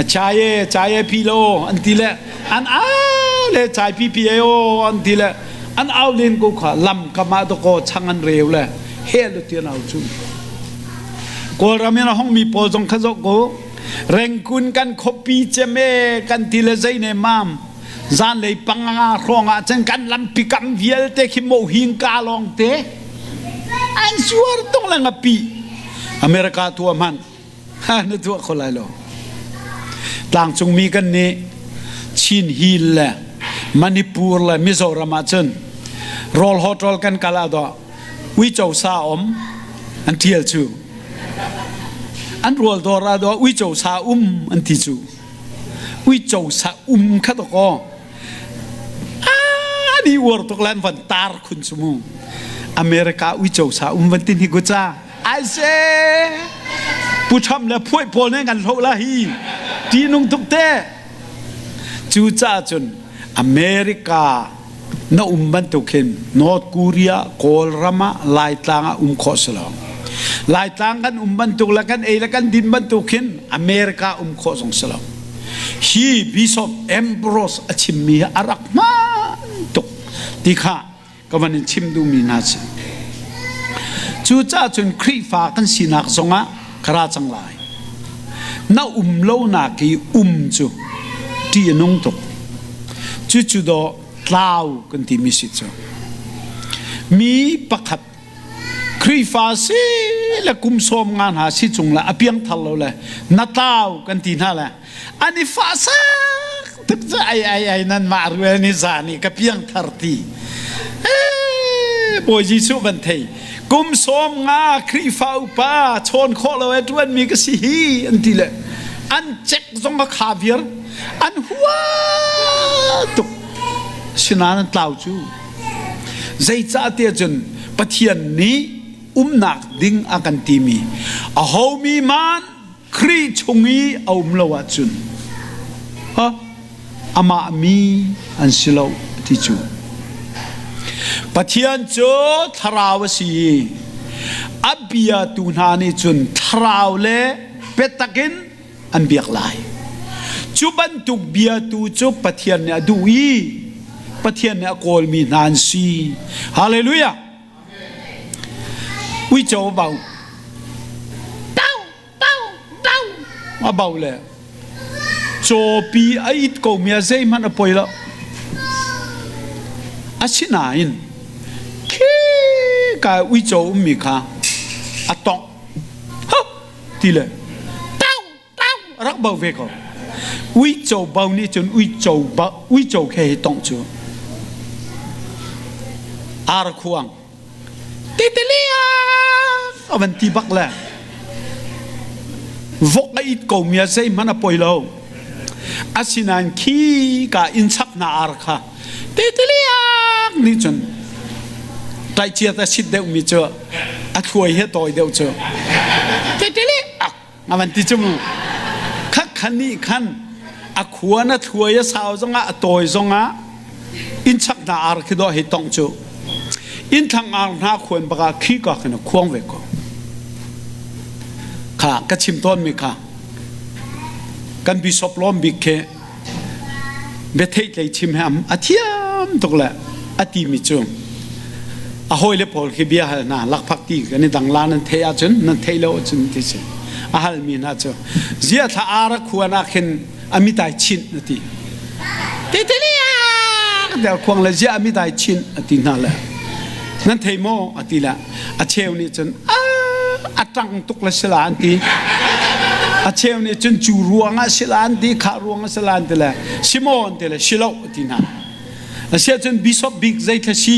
chaye chaye pi lo an ti le an au le chai pi pi o an ti le an au len ko kha lam kam ah dawkaw chang an reu le he lu tian au cu. Kawlram in a hongmi pawl zong kha zoh ko. Rengkun kan khuapi cem e kan ti le zei ne mam. Zanlei panga hrawng ah cun kan lampi kam vialte khi mohing ka lawng te an zuar tung le ngapi. America tuah hmanh na tuah kho lai lo. Tlangcungmi kan nih Chin Hill le Manipur le Mizoram ah cun rawl hotel kan kal ah dawh uico sa um an ṭial cu. An rual dawr ah dawh uico sa um an ti cu. Uico sa um kha dawkaw. An i uar tuk le an van tar khun cu mu. America uico sa um van tin hi ku ca. Ai se! Pu Trump le phuai pawl nih kan hloh la hi. Ṭihnung tuk te. Cucaah cun America na um bantuk hin North Korea, Kawlram ah Laitlang ah um khawh si lo. Laitlang kan um bantuk le kan ei le kan din bantuk hin America um khawh zong si lo. Hi Bishop Ambrose a chimmi hi a rak hmaan tuk ti kha ka van in chim duhmi hna si. Cucaah cun Khrihfa kan sinak zongah ka ra cang lai. Na um lonak i um cu ṭih a nung tuk. Cucu dawh tlau kan timi si cu. Mi pakhat Khrihfa si le kum 50 hna si cung le a piangthar lo le na tlau kan ti hna le an i fahsak tuk cu ai ai ai nan mah rual ni zan i ka piangthar ti. Bawi Jesuh van thei kum 50 Khrihfa upa chawn khawh lo e ṭuanmi ka si hi an ti le an cek zong a kha viar an hua tuk sinain an tlau cu zeicah tiah cun Pathian nih umnak ding a kan timi a homi man Khrih chung i a um lo ahcun ha amah mi an si lo ti cu. Pathian cu thlarau a si i a biatu hna nih cun thlarau le biatak in an biak lai. Cu bantuk biatu cu Pathian nih a duh i Pathian nih a kawlmi hna an si. Hallelujah! Uico bau. Tau tau tau a bau le cawpi a it ko mi a zeihmanh a poi lo. Asinain khi ka uico ummi kha a tongh. Ha ti le tau tau a rak bau ve ko. Uico bau nih cun uico ba uico khe hi tongh cu ar khuang titiliak a van ti bak le vok a it ko mi a zeihmanh a poi lo. Asinain khi ka inn chak hna ar kha titiliak nih cun tlaihciat a sit deuh mi cu a thluai he tawi deuh cu titiliak a van ti cu mu kha khan nih khan a khua na thluai a sau zongah a tawi zongah inn chak hna ar khi dawh hei tong cu inn thlang ar hna khuan baka khi ka khin a khuang ve ko kha ka chim tawn mi kha kan bishop lawm bik khi biatheihtlei chim he a thiam tuk le a timi cu a hawile pawl khi bia hal hna lakphak ti kan i dang la nan theih ahcun nan theih lo ahcun ti si a halmi hna cu zia thla ara khuan ah khin a mitai chinh a ti titiliak tiah khuang le zia a mitai chinh a ti hna le nan thei maw a ti le A cheu nih cun a ṭang tuk le sila an ti. A cheu nih cun cu ruangah sila an ti, kha ruangah sila an ti le simaw an ti le silo a ti hna. Asiahcun bishop bik zeithla si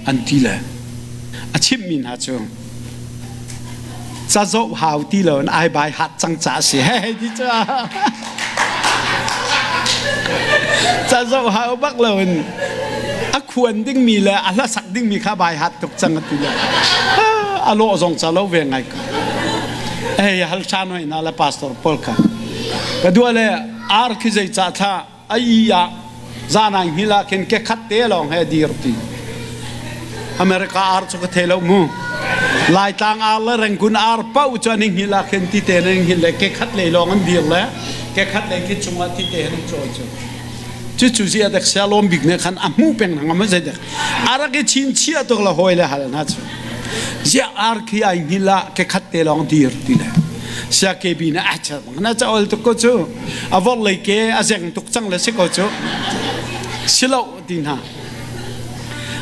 an ti le a chimhmi hna cu ca zoh hau ti lo in ai bai hat cang ca si he hei ti cu ca zoh hau bak lo in a khuan dingmi le a hlasak dingmi kha bai hat tuk cang a ti le a lawh zong ca lo ve ngai ko hei hal than hoi na le pastor paul kha. Ka dua le ar khi zei ca thla a i ah zan ai hngil ah khin ke khat te lawng he dir ti. America ar cu ka thei lo mu. Laitlang ar le Rangoon ar paoh cu an i hngil ah khin ti te in an hngil le ke khat lei lawng an dir le ke khat lei khi cungah ti te hin an cawi cu. Cucu zia dek sia lawm bik nih khan a hmuh peng hna ngam zei dek. A rak i chinchiah tuk le hawi le hal hna cu. Ziah ar khi ai hngil ah ke khat te lawng dir ti le. Sia ke bi na a cher na ca ol tuk ko cu. A vor lei ke a zeng tuk cang le si ko cu. Silo ti hna.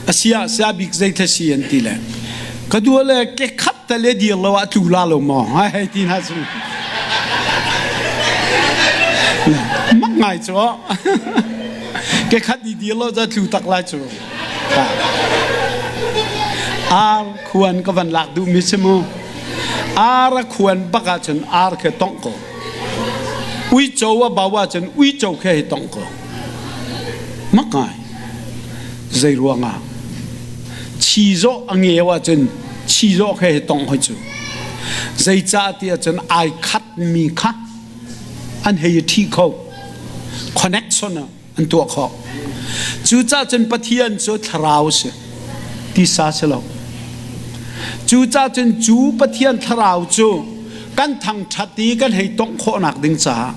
Asia sia bik zei the si an ti le. Ka dua le ke khat te le dir lo ah tlu la lo maw hei ti hna cu. Mak ngai cu. Ke khat i dir lo ca tlu tak lai cu. Ar khuan ka van lak duh mi si mu. Ar a khuan bak ahcun ar khe tongh ko. Uico a bau ahcun uico khe hei tongh ko. Mak ngai. Zei ruangah? Chizawh a ngeu ahcun chizawh khe hei tongh hoi cu. Zeicah ti ahcun ai khatmi kha an hei i ṭhi kho. Connection an tuah khawh. Cucaah cun Pathian cu thlarau a si, tisa si lo. Cucaah cun cu Pathian thlarau cu kan thangṭhat i kan hei tongh khawhnak ding caah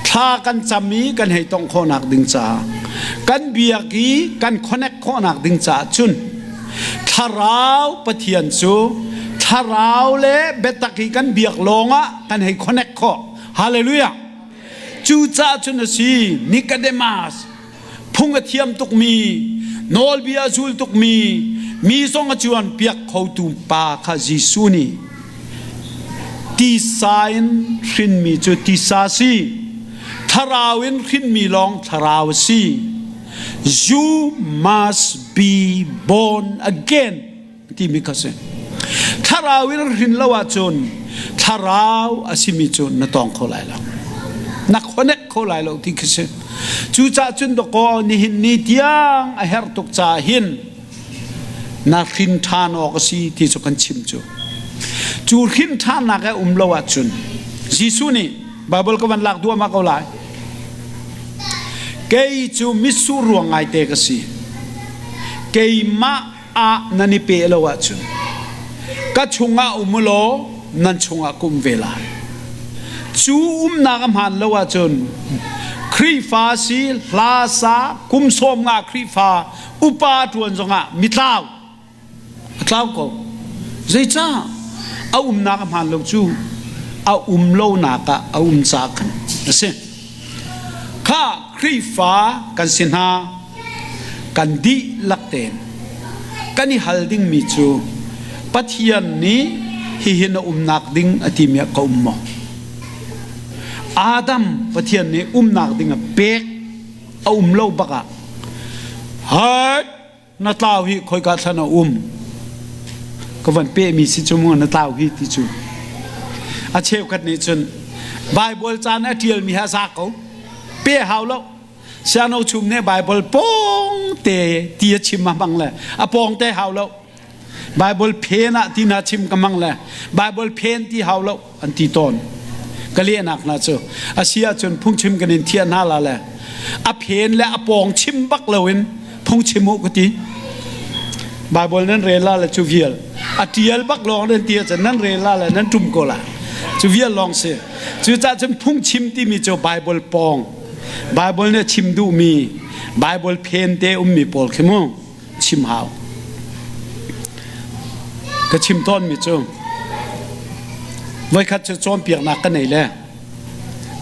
thla kan cam i kan hei tongh khawhnak ding caah kan biak i kan connect khawhnak ding caah cun thlarau Pathian cu thlarau le biatak i kan biak lawngah kan hei connect khawh. Hallelujah! Cucaah cun a si Nicodemus phung a thiam tukmi nawlbia a zul tukmi mi zong a cuanpiak khotu pa kha Jesuh nih tisa in hrinmi cu tisa si thlarau in hrinmi lawng thlarau a si you must be born again timi kha si. Thlarau in hrin lo ahcun thlarau a simi cu na tawng kho lai lo. Na connect kho lai lo ti khi si. Cucaah cun dakaw nihin ni tiang a herh tuk caah hin na hrin ṭhan awk a si ti cu kan chim cu. Cu hrin ṭhannak a um lo ahcun Jesuh nih Bible ka van lak duahmah ko lai. Kei cu mitsur ruang ngaite ka si. Keimah ah nan i pe lo ahcun ka chungah um u law nan chungah ka um ve lai. Cu umnak a hmaan lo ahcun Khrihfa si hla sa kum 50 Khrihfa upa ṭuan zongah mitlau a tlau ko. Zeicah a umnak a hmaan lo cu a um lonak ah a um ca khan a si. Kha Khrihfa kan si hna kan dihlak tein kan i hal dingmi cu Pathian nih hihi na umnak ding a timi ah ka um maw? Adam Pathian nih umnak ding a pek a um lo bak ah Hai na tlau hi khoika thlan a um ka van pehmi si cu mu na tlau hi ti cu a cheukhat nih cun Bible caan a ṭialmi ha za ko pe hau lo siano chum nih Bible pawng te ti a chim a hmang le a pawng te hau lo Bible phen ah ti na chim ka hmang le Bible phen ti hau lo an ti tawn. Ka lehnak hna cu a si ahcun phungchim kan in thiah hna la le a phen le a pawng chim bak loin phungchim u ka ti. Bible nan rel la le cu vial a tial bak lawng nan ti ahcun nan rel la le nan tum ko la cu vial lawng si. Cucaah cun phungchim timi cu Bible pawng Bible nih a chim duhmi Bible phen te ummi pawl khi mu chim hau. Ka chim tawnmi cu voikhat cu cawnpiaknak ka nei le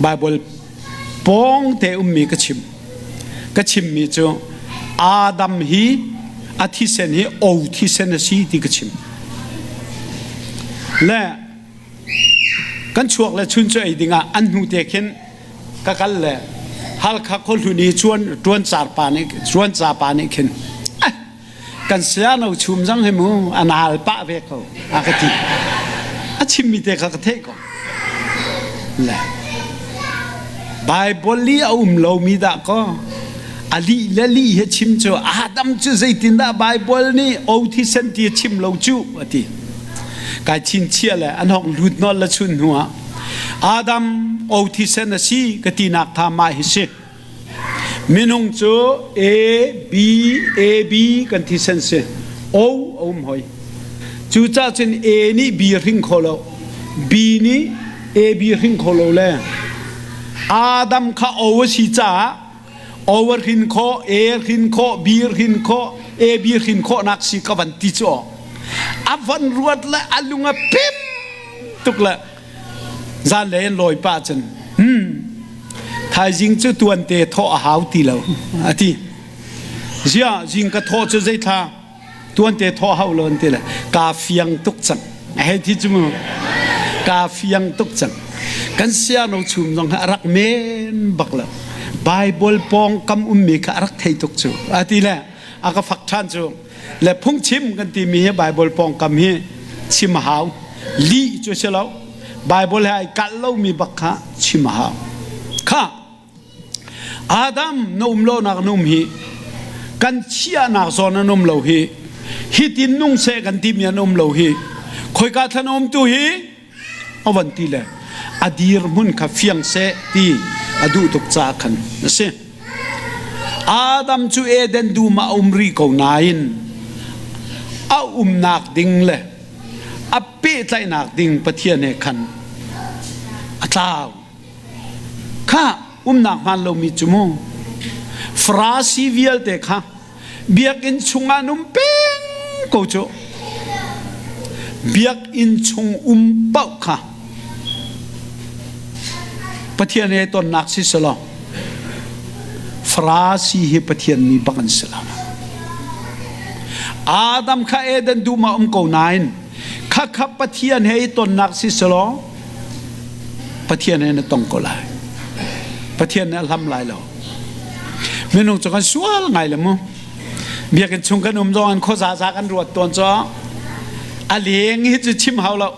Bible pawng te ummi ka chim. Ka chimmi cu Adam hi a thisen hi o thisen a si ti ka chim. Le kan chuak le chun cu ei dingah an hnu te khin ka kal le Halkha khuahlun i chuan ṭuan car pa nih ṭuan ca pa nih khin kan siano chum zang hi mu a naal pah ve ko a ka ti a chimmi te kha ka theih ko le Bible i a um lomi dah ko a lih le lih he chim cu Adam cu zeitindah Bible nih o thisen ti a chim lo cu a ti kai chinchiah le an hong lut nawl le chun hnu ah. Adam o thisen a si ka tinak tha mah hi si. Minung cu A, B, A, B kan thisen si. O a um hoi. Cucaah cun A nih B hring kho lo. B nih A, B hring kho lo le Adam kha O a si caah O a hrin khawh, A hrin khawh, B hrin khawh, A, B hrin khawhnak si ka van ti cu a van ruat le a lung a pem tuk le zanlei an lawi pah cun hmm thaizing cu tuante thawh a hau ti lo a ti zia zing ka thawh cu zeithla tuante thawh hau lo an ti le kaa fiang tuk cang hei thi cu mu kaa fiang tuk cang kan siano chum zong a rak men bak lo Bible pawng kam ummi kha a rak thei tuk cu a ti le a ka fak ṭhan cu le phungchim kan timi hi Bible pawngkam hi chim a hau lih cu si lo Bible he ai kalh lomi bak kha chim a hau kha Adam na um lonak na um hi kan chiahnak zawn an um lo hi hitin nung seh kan timi an um lo hi khoika thlan um tu hi a van ti le a dirhmun kha fiang seh ti a duh tuk caah khan a si. Adam cu Eden dum ah a um rih ko nain a umnak ding le a pehtlaihnak ding Pathian he khan a tlau. Kha umnak hmaan lomi cu mu Farasi vialte kha Biakinn chungah an um peng ko cu. Biakinn chung um paoh kha Pathian he tonnak si selaw Farasi hi Pathian mi bak an si lo. Adam kha Eden dum ah um ko nain khakha Pathian he i tonnak si selaw Pathian he na tong ko lai. Pathian nih a hlam lai lo. Minung cu kan sual ngai le mu. Biakinn chung kan um zong in khuazaza kan ruat tawn cu a leng hi cu chim hau lo.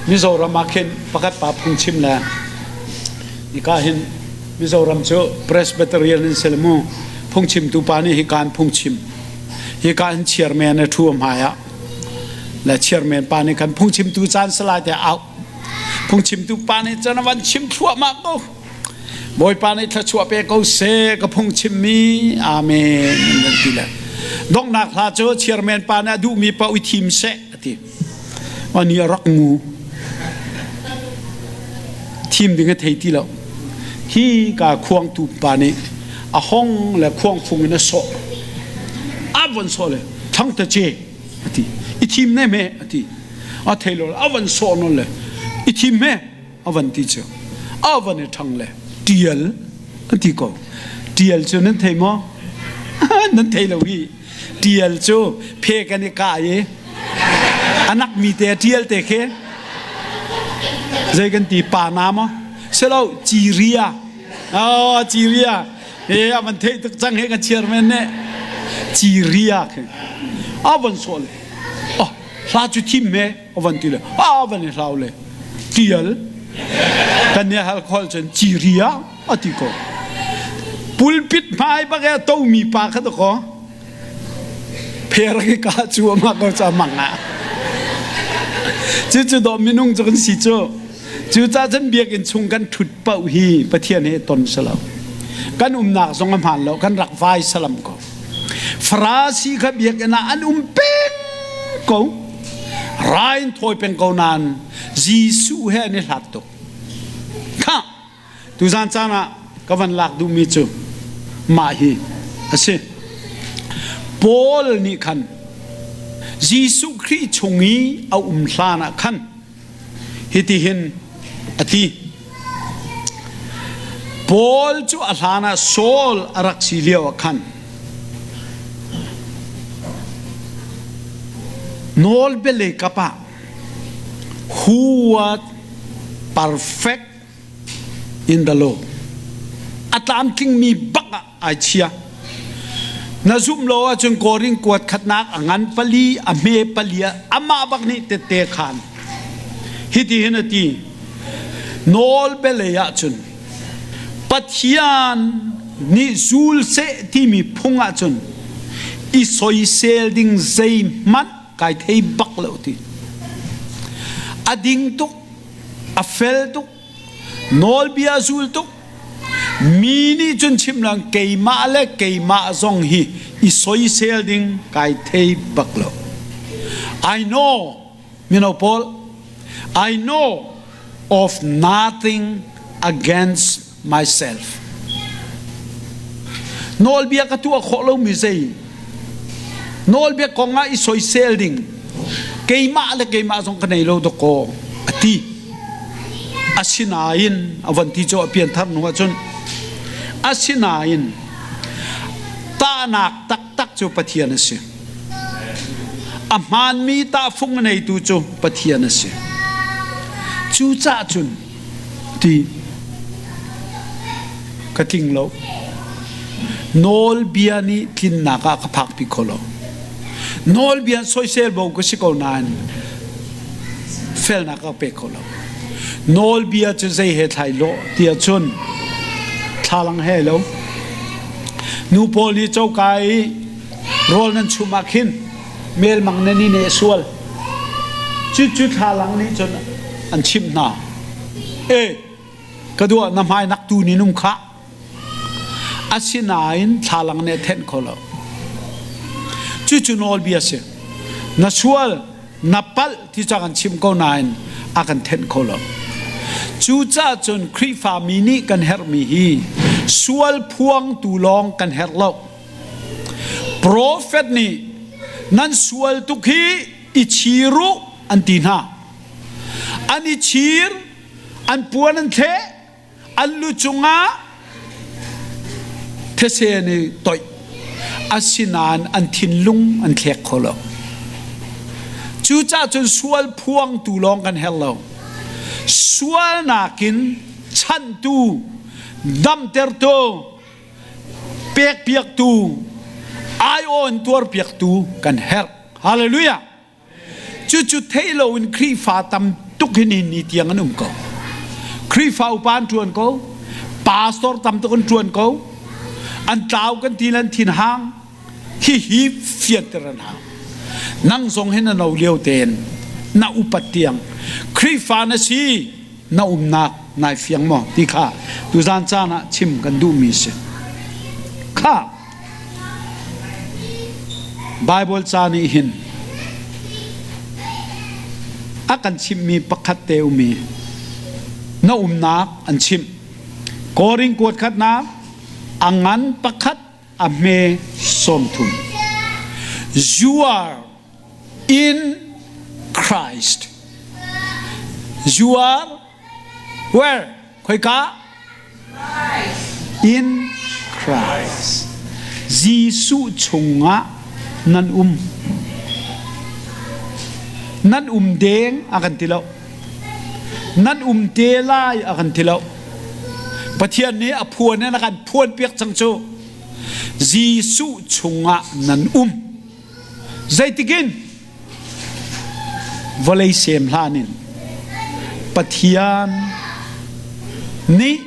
Mizoram ah khin pakhat pa phungchim le hika hin Mizoram cu Presbyterian in si le mu phungchimtu pa nih hika in phungchim hika hin chairman a ṭhu a hmai ah le chairman pa nih khan phungchimtu caan salai te au Phungchimtu pa nih cun a van chim thluahmah ko. Bawipa nih thluachuah pe ko seh ka phungchimmi amen an ti le donghnak hla cu chairman pa nih a duhmi paoh i thim seh a ti. Ani a rak ngu. Thim ding a thei ti lo. Hi ka khuangtu pa nih a hong le khuangfung in a sawh. A von sawh le thang ta ce a ti. I thim ne me a ti. A thei lo a van sawh nawn le i thim he a van ti cu a van i ṭhang le ṭial an ti ko ṭial cu nan thei maw nan thei lo hi ṭial cu phe kan i kah i anak mi te ṭial te khi zei kan ti pa na maw silo ciria oh ciria he a van theih tuk cang he kan chairman nih ciria khi a van sawh le oh hla cu thim me a van ti le a van i hlau le tial kan nih hal khol cun ciria a ti ko pulpit hmai bak e tomi pa kha to ko pher ki ka chu ama ko cha mang ah cu cu do minung cu kan si cu cu ca cun biakinn chung kan thut pauh hi pathian he ton salo kan umnak zong a hmaan lo kan rak vai salam ko Farasi kha biakinn ah an um peng ko. Rai in thawi peng ko nain Jesuh he an i hlat tuk. Kha tuzan caan ah ka van lak duhmi cu mah hi a si. Paul nih khan Jesuh Khrih chung i a um hlan ah khan Hitihin a ti. Paul cu a hlan ah Saul a rak si lio ah khan nawlbialei kap ah who was perfect in the law a tlamtlingmi bak ah ai chia. Na zumh lo ahcun Korin kuat khatnak a ngan pali a hme pali ah amah bak nih tette khan hiti hin a ti nawl belei ahcun Pathian nih zul seh timi phung ahcun i soisel ding zeihmanh kai thei bak lo ti a ding tuk. A fel tuk. Nawlbia zul tuk. Mi nih cun chim lang keimah le keimah zong hi i soisel ding kai thei bak lo. I know mino pawl I know of nothing against myself. Nawlbia ka tuah khawh lomi zei nawlbia kong ah i soisel ding keimah le keimah zong ka nei lo dawkaw a ti. Asinain a von ti cu a pianthar hnu ahcun asinain tahnak taktak cu Pathian a si. A hmaanmi tahfung a neitu cu Pathian a si. Cucaah cun ti ka tling lo. Nawlbia nih tlinnak ah ka phakpi kho lo. Nawlbia soisel bo ka si ko nain felnak ka pe kho lo. Nawlbia cu zei he thlai lawh tiah cun thlalang he lo. Nu pawl nih coka i rawl nan chum ah khin melmang nan i neh sual. Cucu thlalang nih cun an chimh hna. E, ka dua na hmai nak tu nin um khah. Asinain thlalang nih a thenh kho lo. Cucu nawlbia si. Na sual, na palh ti cu a kan chimh ko nain a kan thenh kho lo. Cucaah cun Khrihfami nih kan herhmi hi sual phuangtu lawng kan herh lo. Profet nih nan sual tuk hi i chir u an ti hna. An i chir, an puan an thleh, an lu cungah these an i toih. Asinain an thinlung an thlek kho lo. Cucaah cun sual phuangtu lawng kan herh lo. Sualnak in chanhtu, damtertu, pekpiaktu, aiawh in tuarpiaktu kan herh. Hallelujah! Cucu theih loin Khrihfa tam tuk hi nihin ni tiang an um ko. Khrihfa upa an ṭuan ko, pastor tam tuk an ṭuan ko, an tlau kan ti le an thin hang. Hihi fianter an hau. Nang zong hi na no lio tein na upat tiang Khrihfa na si na umnak nai fiang maw ti kha tuzan caan ah chim kan duhmi si. Kha Baibal ca nih hin a kan chimhmi pakhat te um i na umnak an chimh. Korin kuat khatnak a ngan pakhat a hme 30. You are in Christ. You are where? Khoika? In Christ. Jesuh chungah nan um. Nan um deng a kan ti lo. Nan um te lai a kan ti lo. Pathian nih a phuan in a kan phuan piak cang cu. Jesuh chungah nan um. Zeitikin vawlei sem hlan in Pathian nih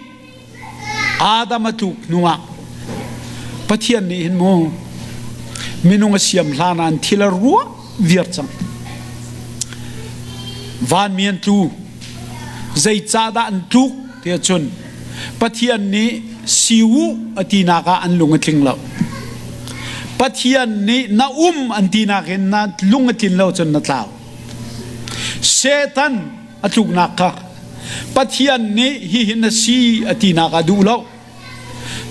Adam a tluk hnuah Pathian nih hin mu minung a siam hlan ah thil a ruah viar cang. Vanmi an tlu. Zeicahdah an tluk tiah cun Pathian nih si u a tinak ah an lung a tling lo. Pathian nih na um an tinak in na lung a tlin lo cun na tlau. Satan a tluknak kha Pathian nih hihi na si a tinak ah duh lo.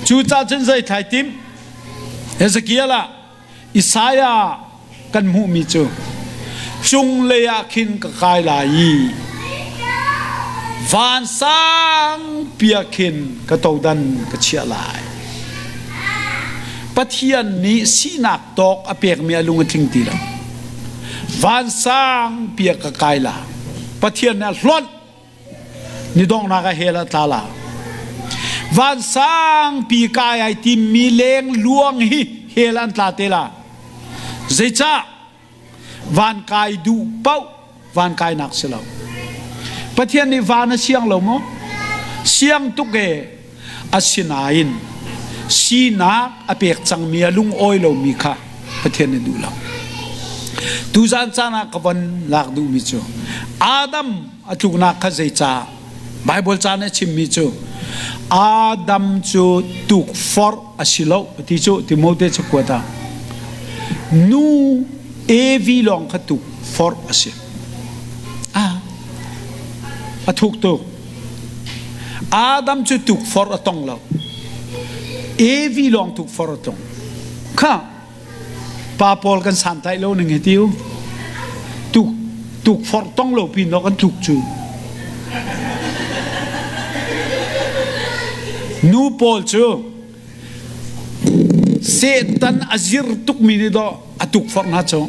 Cucaah cun zei thlai tim Hezekiel ah Isaiah kan hmuhmi cu cunglei ah khin ka kai lai i vansang pia khin ka todan ka chiah lai. Pathian nih sinak tawk a pekmi a lung a tling ti lo. Vansang pia ka kai la. Pathian nih a hlonh Ni donghnak ah hell ah tla la. Vansangpi kai ai timmi leng luang hi hell an tla te la. Zeicah? Van kai duh paoh van kainak si lo. Pathian nih van a siang lo maw? Siang tuk e. Asinain sinak a pek cangmi a lungawi lomi kha Pathian nih duh lo. Tuzan caan ah ka von lak duhmi cu Adam a tluknak kha zeicah Baibal ca nih a chimmi cu Adam cu tukforh a si lo ti cu Timote cakuat ah nu Evi lawng kha tukforh a si. Ah, a thuk tuk. Adam cu tukforh a tong lo. Evi lawng tukforh a tong. Kha pa pawl kan santlaih lo ning hi tiu. Tuk tukforh tong lo pin kan tluk cu. Nu pawl cu Satan a zir tukmi nih dawh a tukforh hna cu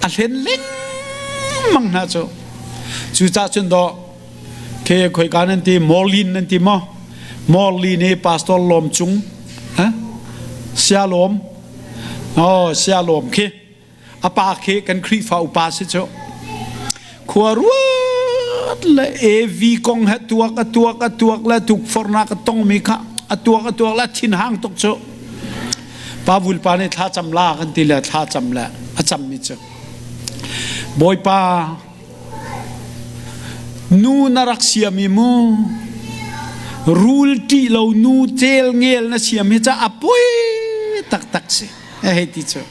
a hlen lengmang hna cu. Cucaah cun dawh Ke khoika nan ti Morlin nan ti maw? Morlin hi Pastor Lawm Cung ha? Sia Lawm oh Sia Lawm khi a pa khi kan Khrihfa upa si cu khua ruat le AV kong he tuak a tuak a tuak le tukforhnak a tongmi kha a tuak a tuak le thinhang tuk cu pa vulpa nih thla cam la kan ti le thla cam le a cammi cu Bawipa Nu na rak siam i mu rul ṭih lo nu cel ngel na siam hi ca a poi taktak si hei ti cu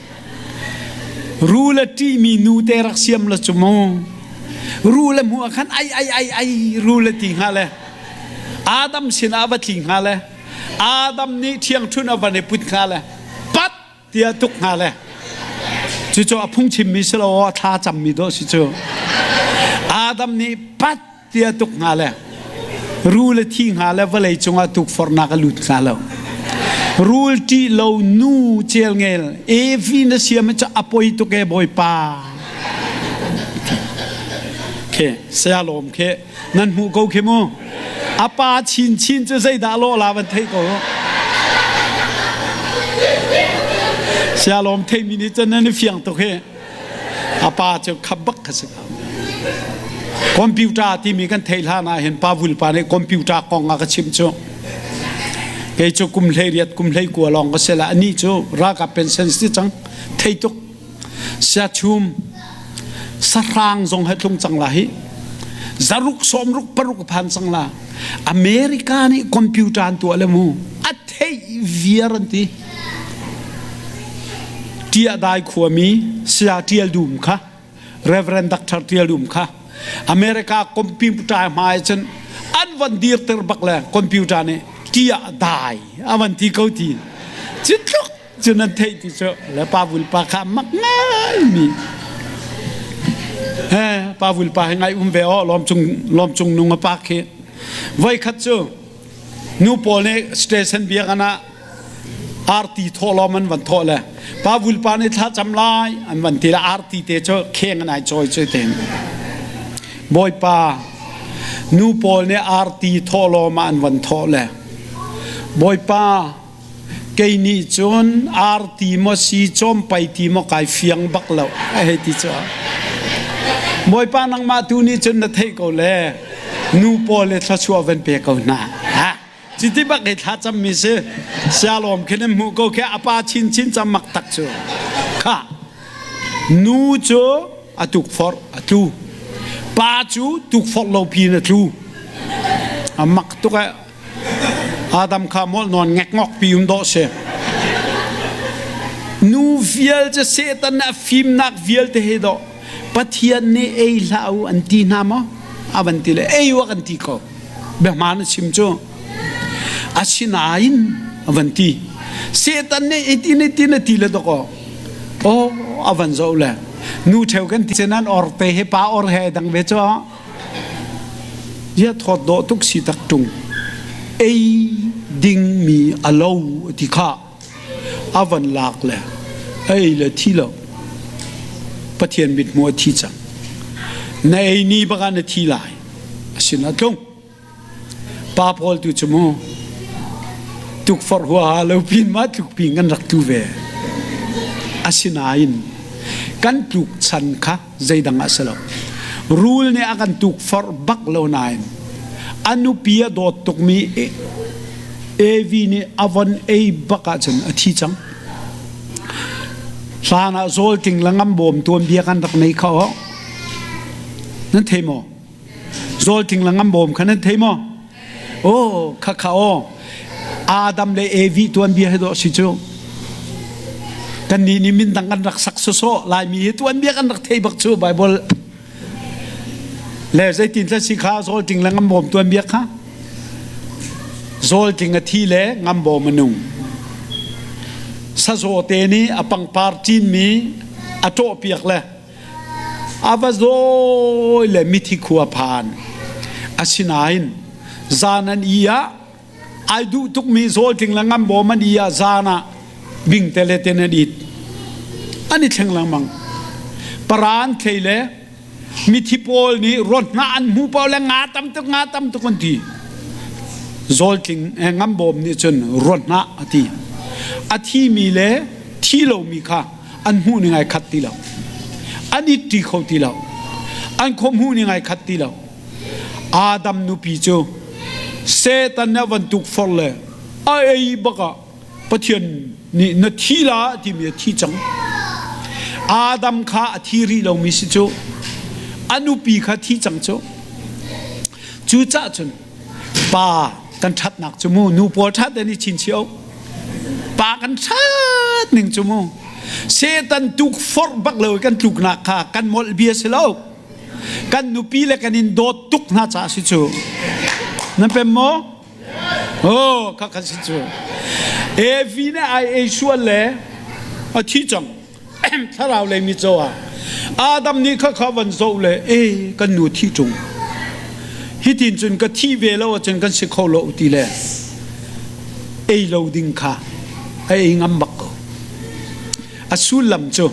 rul a ṭihmi nu te rak siam la cu mu rul a hmuh ah khan ai ai ai ai rul a ti hnga le Adam sinah a va tli hnga le Adam nih ṭhiangṭhunh a van i put hnga le pat tiah tuk hnga le cucu a phungchimmi si lo a thla cammi dawh si cu Adam nih pat tiah tuk hnga le rul a thi hnga le vawlei cungah tukforhnak a lut hnga lo rul ṭih lo nu celngel Evi na siam cu a poi tuk e bawipa khe saya lawm khe nan hmuh ko khi mu a pa chinchin cu zeidah lawh la van theih ko sialawm theimi nih cun nan i fiang tuk hi a pa cu khap bak kha si ko computer timi kan theih hlan ah hin pa vulpa nih computer kong a ka chimh cu kei cu kum hlei riat kum hlei kua lawng ka si la ani cu ralkap pension si cang thei tuk Siachum sahrang zong he tlung cang la hi zaruk sawmruk paruk phan cang la America nih computer an tuah le mu a theih viar an ti Tia dai khuami Saya Tial Dum kha Reverend Dr. Tial Dum kha America computer hmai cun an van dirter bak le computer nih tia dai a van ti ko ti cu tluk cu nan theih ti cu le pa vulpa kha mak ngai mi he pa vulpa he ngai um ve o lawm cung lawm cung nung a pa khi voi khat cu nu pawl nih station biakinn ah arti thawh lawm an van thawh le pa vulpa nih thla cam lai an van ti le arti te cu kheng an ai cawi cu te bawipa nu pawl nih arti thawh lawm ah an van thawh le bawipa Kei nih cun arti maw si cawmpai ti maw kai fiang bak lo a hei ti cu. Bawipa nangmah tu nih cun na theih ko le nu pawl le thluachuah van pe ko hna. Ha? Cuti bak i thla cammi si sialawm khin in hmuh ko khi a pa chinchin cam mak tak cu. Kha nu cu a tukforh a tlu. Pa cu tukforh lo pi in a tlu. A mak tuk eh. Adam kha molh nawn ngekngok pi um dawh si. Nu vial cu Satan a fimnak vialte he dawh Pathian nih ei hlah u an ti hna maw? A van ti le ei u a kan ti ko. Biahmaan a chim cu. Asinain a van ti. Satan nih itin itin a ti le dawkaw. Oh a van zoh le nu ṭheu kan ti nan or te he pa or he dang ve cu Ziah thawt dawh tuk si tak ṭung. Ei dingmi a lo ti kha a van lak le a ei le thi lo. Pathian mithmuh a thi cang. Na ei ni bak ah na thi lai. A sin a tlung. Pa pawl tu cu mu tukforh huaha lo pin ma tluk pin kan rak tu ve. Asinain kan tluk chan kha zeidang ah si lo. Rul nih a kan tukforh bak lo nain a nupi a dawt tukmi Evi nih a von ei bak ahcun a thi cang. Hlan ah zawlting le ngambawm tuanbia kan rak nei kho. Nan thei maw? Zawltling le ngambawm kha nan thei maw? Oh, khakha aw. Adam le Evi tuanbia hi dawh si cu. Kannih nih min dang kan rak sak sawsawh Laimi hi tuanbia kan rak thei bak cu Bible. Le zeitin tla si kha zawltling le ngambawm tuanbia kha? Zawltling a thi le ngambawm a nung. Sazaw te nih a pangpar cinmi a ṭawhpiak le A va zawi le mithi khua phan. Asinain zan an i ah ai duh tukmi zawltling le ngambawm an i ah zan ah bingtele ten an it. An i thleng lengmang. Para an thlei le mithi pawl nih ruat hna an hmu paoh le nga tam tuk nga tam tuk an ti. Zawltling eh, ngambawm nih cun ruat hna a ti. A thimi le thi lomi kha an hmuh ning ai khat ti lo an it ṭi kho ti lo an khua hmuh ning ai khat ti lo Adam nupi cu Satan nih a van tukforh le a ei bak ah Pathian nih na thi la timi a thi cang Adam kha a thi rih lomi si cu a nupi kha thi cang cu cucah cun pa kan ṭhatnak cu mu nu pawl ṭhat an i chinchio pa kan ṭhat ning cu mu Satan tukforh bak lo kan tluknak kha kan molh bia si lo kan nupi le kan in dawt tuk hna caah si cu nan pem maw oh kha kha si cu Evi ne ai ei sual le a thi cang thlarau lei mi caw ah Adam nih kha kha van zoh le e kan nu thi ṭung hitin cun ka thi ve lo ahcun kan si kho lo ti le ei lo ding kha a ei ngam bak ko a sullam cu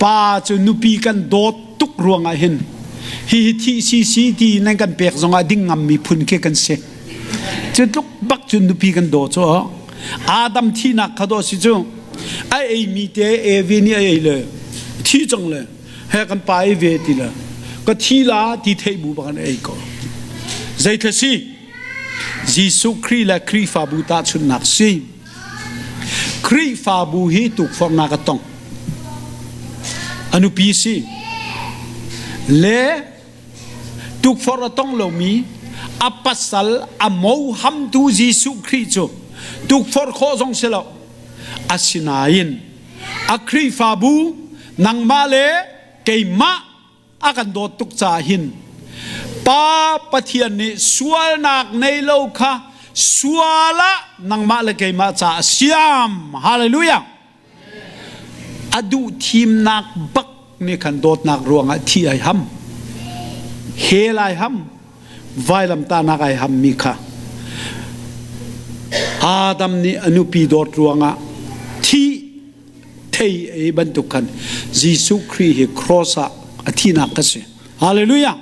pa cu nupi kan dawt tuk ruangah hin hihi thi si si ti nan kan pek zongah ding ngam mi phun khi kan si Cu tluk bak cun nupi kan daw cu Adam thihnak kha daw si cu a eimi te Evi nih a ei le thi cang le he kan pa ei ve ti le ka thi la ti theih bu bak an ei ko. Zeithla si Jesuh Khrih le Khrihfabu tahchunhnak si. Khrihfabu hi tukforhnak a tong. A nupi si. Le Tukforh a tong lomi a pasal a mohamtu Jesuh Khrih cu tukforh khawh zong si lo. Asinain a Khrihfabu nangmah le keimah a kan dawt tuk caah hin Pa Pathian nih sualnak nei lo kha sual ah nangmah le keimah caah a siam. Hallelujah! A duh thimnak bak nih khan dawtnak ruangah thi ai ham. Hell ai ham. Vailamtahnak ai hammi kha Adam nih a nupi dawt ruangah thi thei ei bantuk khan Jesuh Khrih hi cross ah a thihnak kha si. Hallelujah!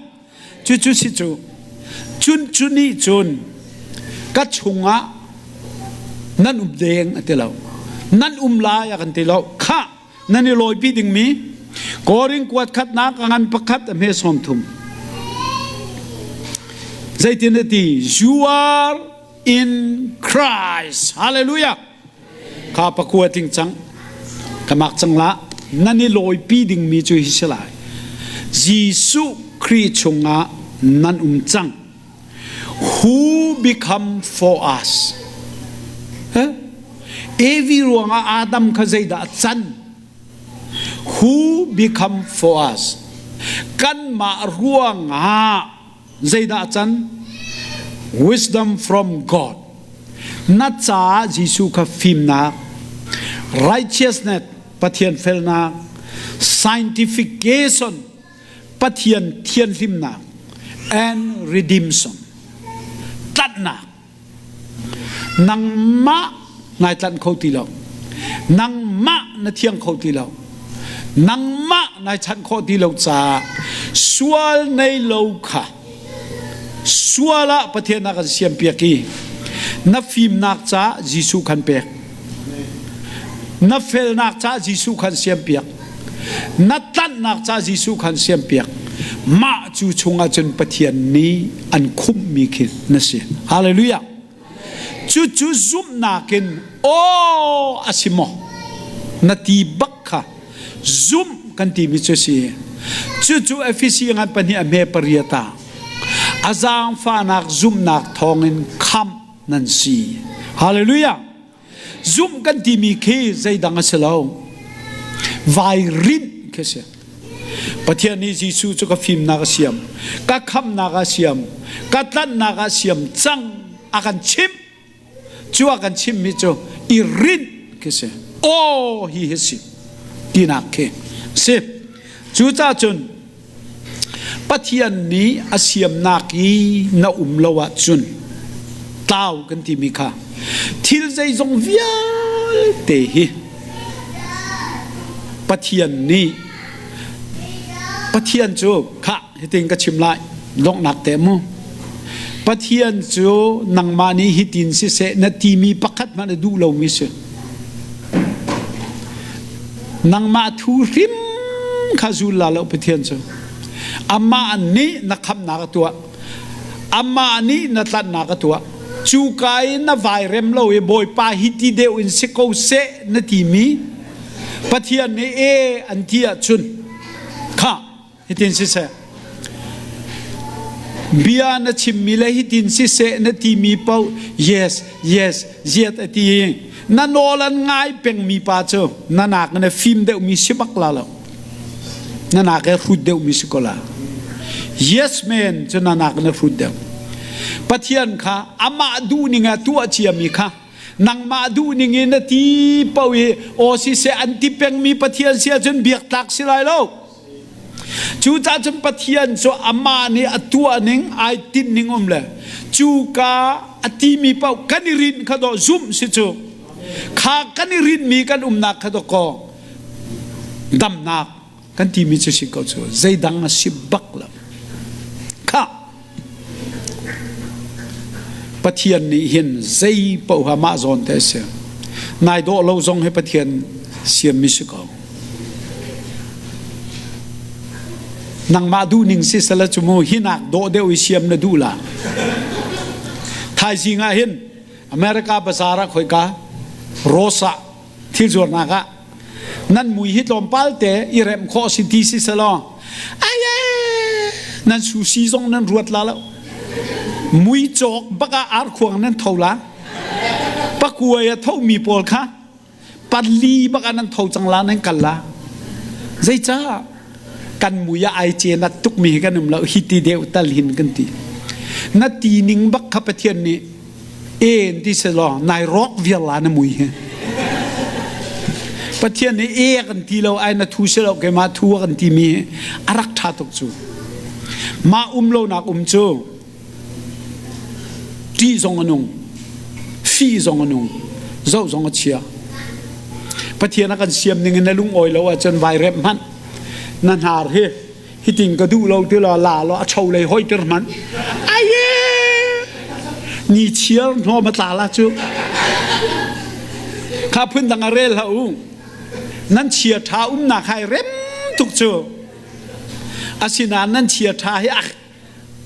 Cucu si cu cun cu nih cun ka chungah nan um deng a ti lo nan um lai a kan ti lo khah nan i lawipi dingmi Korin kuat khatnak a ngan pakhat a hme 30 zeitin a ti you are in Christ hallelujah Kha pakua tling cang. Ka mak cang la. Nan i lawipi dingmi cu hi si lai. Jesuh Khrih chungah nan um cang. Who become for us? Huh? Evi ruangah Adam kha zeidah a can? Who become for us? Kanmah ruangah Zeidah a can? Wisdom from God. Na caah Jesuh kha fimnak, righteousness, Pathian felnak, sanctification, Pathian thianhlimnak, and redemption, tlanhnak. Nangmah nai tlanh kho ti lo. Nangmah na thiang kho ti lo. Nangmah nai chanh khawh ti lo caah sual nei lo kha sual ah Pathian a kan siampiak i na fimnak caah Jesuh khan pek. Na felnak caah Jesuh khan siampiak. Na tlanhnak caah Jesuh khan siampiak. Mah cu chungah cun Pathian nih an khumhmi khi na si. Hallelujah. Cucu zumhnak in aw a si maw na ti bak kha zumh kan timi cu si. Cucu Efesi ngan pahnih a hme pariat ah a zaangfahnak zumhnak thawngin khamh nan si. Hallelujah! Zumh kan timi khi zeidang a si lo. Vai rinh khi si. Pathian nih Jesuh cu ka fimnak a siam, ka khamnak a siam, ka tlanhnak a siam cang a kan chimh. Cu a kan chimhmi cu i rinh khi si. Aw hi hi si tinak khi si. Cucaah cun Pathian nih a siamnak i na um lo ahcun tlau kan timi kha thil zeizong vialte hi Pathian nih Pathian cu khah hitin ka chim lai donghnak te mu Pathian cu nangmah nih hitin siseh na timi pakhat hmanh a duh lomi si. Nangmah thu hrim kha zul la lo Pathian cu. Amah nih na khamnak a tuah. Amah nih na tlanhnak a tuah. Cu ka i na vai rem lo i Bawipa hi ti deuh in si ko seh na timi Pathian nih e an ti ahcun kha Hitin siseh, bia na chimmi le hitin siseh na timi paoh yes, yes, ziat a ti i na nawl an ngai pengmi pa cu na nak na fim deuhmi si bak la lo. Na nak he hrut deuhmi si ko la. Yes man cu na nak na hrut deuh. Pathian kha amah duhning ah tuah ciami kha nangmah duhning in na ti paoh i aw siseh an ti pengmi Pathian si ahcun biak tlak si lai lo. Cucaah cun Pathian cu amah nih a tuah ning ai tinh ning um le cuka a timi paoh kan i rinh kha dawh zumh si cu kha kan i rinhmi kan umnak kha dawh kaw damnak kan timi cu si ko cu zeidang a si bak lo kha Pathian nih hin zei paoh mah zawn te a si. Nai dawh lo zong hi Pathian siammi si ko. Nangmah duhning si sala cu mu hinak dawh deuh i siam na duh la. Thaizing ah hin America bazaar ah khoika Rosa thil zuarnak ah nan mui hi tlawmpal te i remh khawh si ti si selaw ai nan susi zong nan ruat la lo mui cawk bak ah arkhuang nan tho la pakuai a tho mi pawl kha panli bak ah nan tho cang la nan kal la zeicah kan mui ah ai ce nat tuk mi hi kan um lo hi ti deuh tal hin kan ti na ti ning bak kha Pathian nih en ti se law nai rawk viar la na mui hi Pathian nih e kan ti lo ai na thu si lo keimah thu kan ti mi hi a rak ṭha tuk cu mah um lo nak um cu ṭih zong a nung fi zong a nung zoh zong a chia Pathian a kan siam ning in na lung awi lo ahcun vai rep hmanh na hnar hi hitin ka duh lo ti la la lo a cho lei hoi tir hmanh aye ni chiar hno ma tla la cu kha phun dang a rel hlah u nan chia tha umnak hai rem tuk cu asinain nan chia tha hi a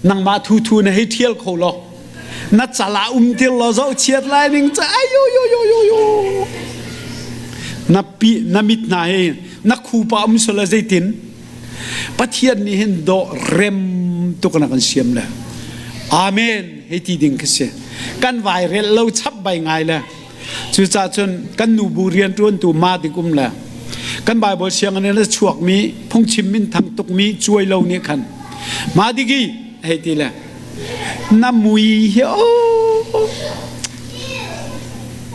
nangmah thu thu na hei thial kho lo na cala um til lo zo chiat lai ning ca ayo yo yo yo yo na pi na mit hna hi na khupa um sala zeitin Pathian nih hin dawh rem tuk na kan siam le Amen hei ti ding khi si kan vai rel lo chap bai ngai le cucaah cun kan nu bu rianṭuantu ma dik um le kan Bible sianginn in a chuakmi phungchim min thang tukmi cuai lo nih khan ma digi hei ti le na mui hi o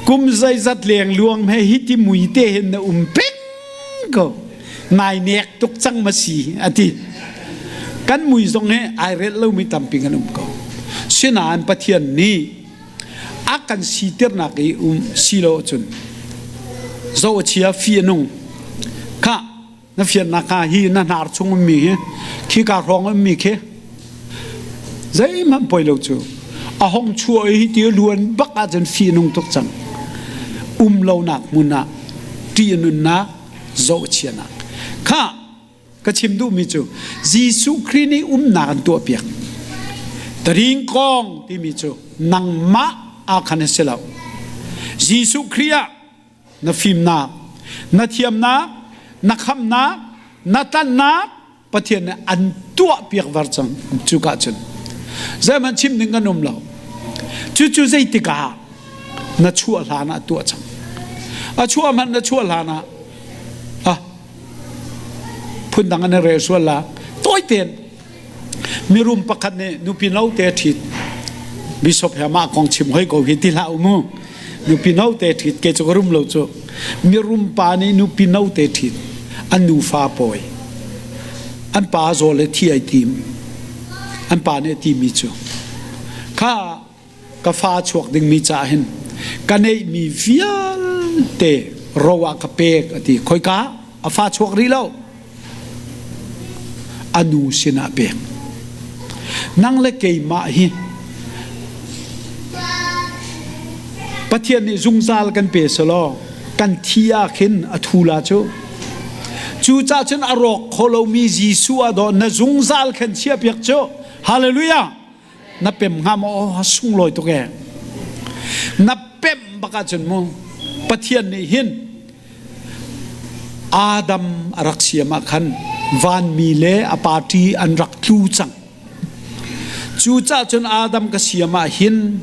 kum zeizat leng luang he hi ti mui te hin na um peng ko nai nek tuk cang ma si ati kan mui zong he ai rel lomi tampi kan um ko sinain Pathian nih a kan sitirnak i um si lo cun zo a chia fi a nung kha na fiannak kha hi na hnar chung ummi hi khi ka hrawng ummi khi Zeihmanh poi lo cu. A hong chuah i ti a luan bak ahcun fi nung tuk cang. Um lonak hmun ah ṭih a nunnak, zohchianak. Kha ka chim duhmi cu Jesuh Khrih nih umnak an tuahpiak. Taringkawng timi cu nangmah ah khan a si lo. Jesuh Khrih ah na fimnak, na thiamnak, na khamnak, na tlanhnak. Pathian nih an tuah piak var cang cuka cun zeihmanh chim ding kan um lo. Cucu zeitik ah na chuah hlan ah tuah cang. A chuah hmanh na chuah hlan ah ah phundang an i rel sual la tawi tein Mirum pakhat nih nupi note a ṭhit. Bishop he mah kong chim hoi ko hi ti hlah u mu. Nupi note a ṭhit ke cu ka rum lo cu. Mirum pa nih nupi note a ṭhit. An nufa pawi. An pa zaw le thi ai tim. An pa nih a timi cu. Kha ka fa chuak dingmi caah hin ka neihmi vialte ro ah ka pek a ti. Khoika a fa chuak rih lo. A nu sinah pek. Nang le keimah hi Pathian nih zungzal kan pe selaw kan thi ah khin a thu la cu. Cucaah cun a rawk kho lomi Jesuh ah dawh na zungzal khan chiahpiak cu. Hallelujah! Na pem hnga maw? Sunglawi tuk ee. Na pemh bak ahcun mu Pathian nih hin Adam a rak siam ah khan vanmi le a party an rak tlu cang. Cucaah cun Adam ka siam ah hin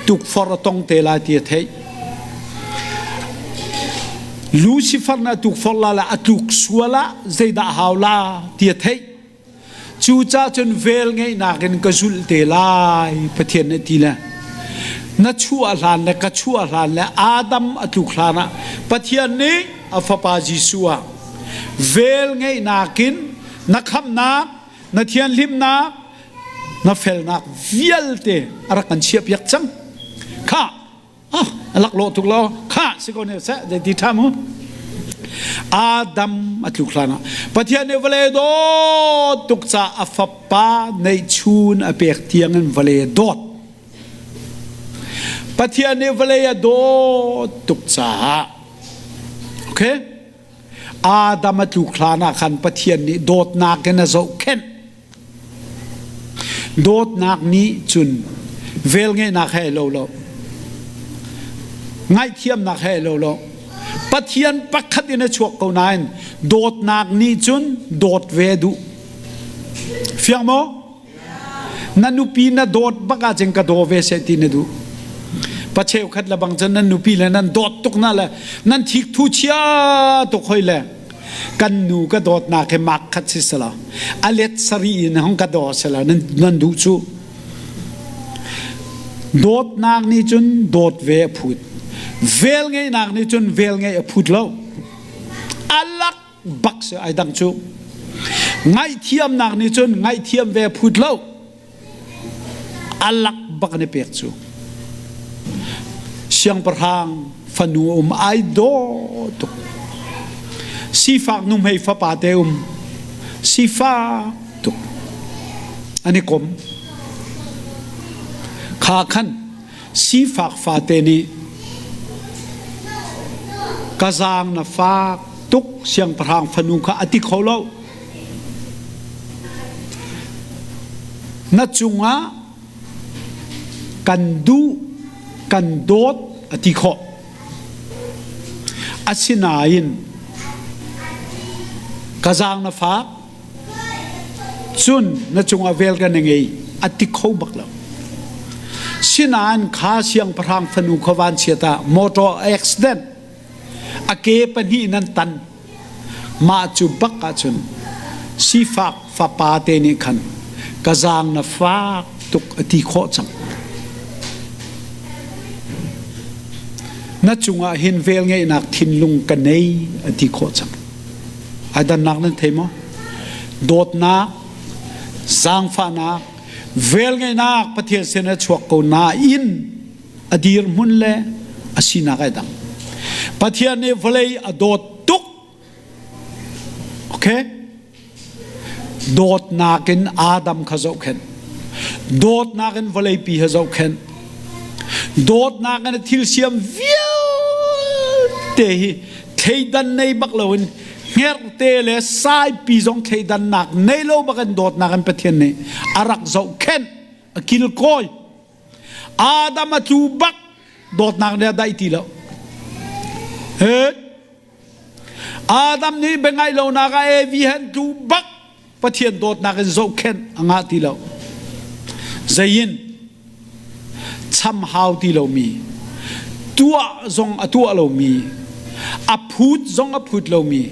tukforh a tong te lai ti a theih. Lucifer na tukforh la la a tluk sual ah zeidah hau la ti a theih. Cucaah cun velngeihnak in ka zulh te lai, Pathian nih ti le na chuah hlan le ka chuah hlan le Adam a tluk hlan ah Pathian nih a fapa Jesuh ah velngeihnak in na khamhnak, na thianhlimnak, na felnak vialte a rak kan chiahpiak cang. Kha Ah, a laklawh tuk lo. Kha si ko ne seh, zei ti ṭha mu. Adam a tluk hlan ah Pathian nih vawlei dawt tuk ca a fapa neihchun a pek tiang in vawlei a dawt. Pathian nih vawlei a dawt tuk caah okay Adam a tluk hlan ah khan Pathian nih dawtnak in a zohkhenh. Dawtnak nih cun velngeihnak he lo lo, ngaihthiamnak he lo lo, Pathian pakhat in a chuak ko nain dawtnak nih cun dawt ve duh. Fiang maw? Na nupi na dawt bak ahcun ka daw ve seh ti na duh. Pa cheukhat le bang cun nan nupi le nan dawt tuk na le nan thikthu chia tuk hoi le kan nu ka dawtnak hi mak khat si selaw a let sarih in hong ka daw selaw nan, nan duh cu dawtnak nih cun dawt ve a phut vel ngeihnak nih cun vel ngeih a phut lo alak bak si ai dang cu ngaihthiamnak nih cun ngaihthiam ve a phut lo A lak bak an i pek cu. Siangpahrang fanu um ai dawh tuk. Sifak nuhmei fapa te um sifak tuk. An i kom. Kha khan sifak fate nih ka zaang na fak tuk siangpahrang fanu kha a ti kho lo. Na cungah kan duh, kan dawt a ti khawh. Asinain ka zaang na fak, cun na cungah vel ka na ngei a ti kho bak lo. Sinain kha siangpahrang fanu kha vanchiat ah motor accident a ke pahnih nan tan. Mah cu bak ahcun sifak fapa te nih khan ka zaang na fak tuk a ti khawh cang. Na cungah hin velngeihnak thinlung ka nei a ti khawh cang. Ai dannak nan thei maw? Dawtnak, zaangfahnak, velngeihnak Pathian sin a chuak ko nain a dirhmun le a sinak ai dang. Pathian nih vawlei a dawt tuk. Okay? Dawtnak in Adam kha zohkhenh. Dawtnak in vawleipi kha zohkhenh. Dawtnak in a thil siam vialte hi thleidan nei bak loin hngerhte le saipi zong thleidannak nei lo bak in dawtnak in Pathian nih a rak zohkhenh a kilkawi Adam a tlu bak dawtnak nih a daih ti lo. He Adam nih biangaih lonak ah Evi han tlu bak. Pathian dawtnak in zohkhenh a ngah ti lo. Zei in cham hau ti lomi, tuah zong a tuah lomi, a phut zong a phut lomi,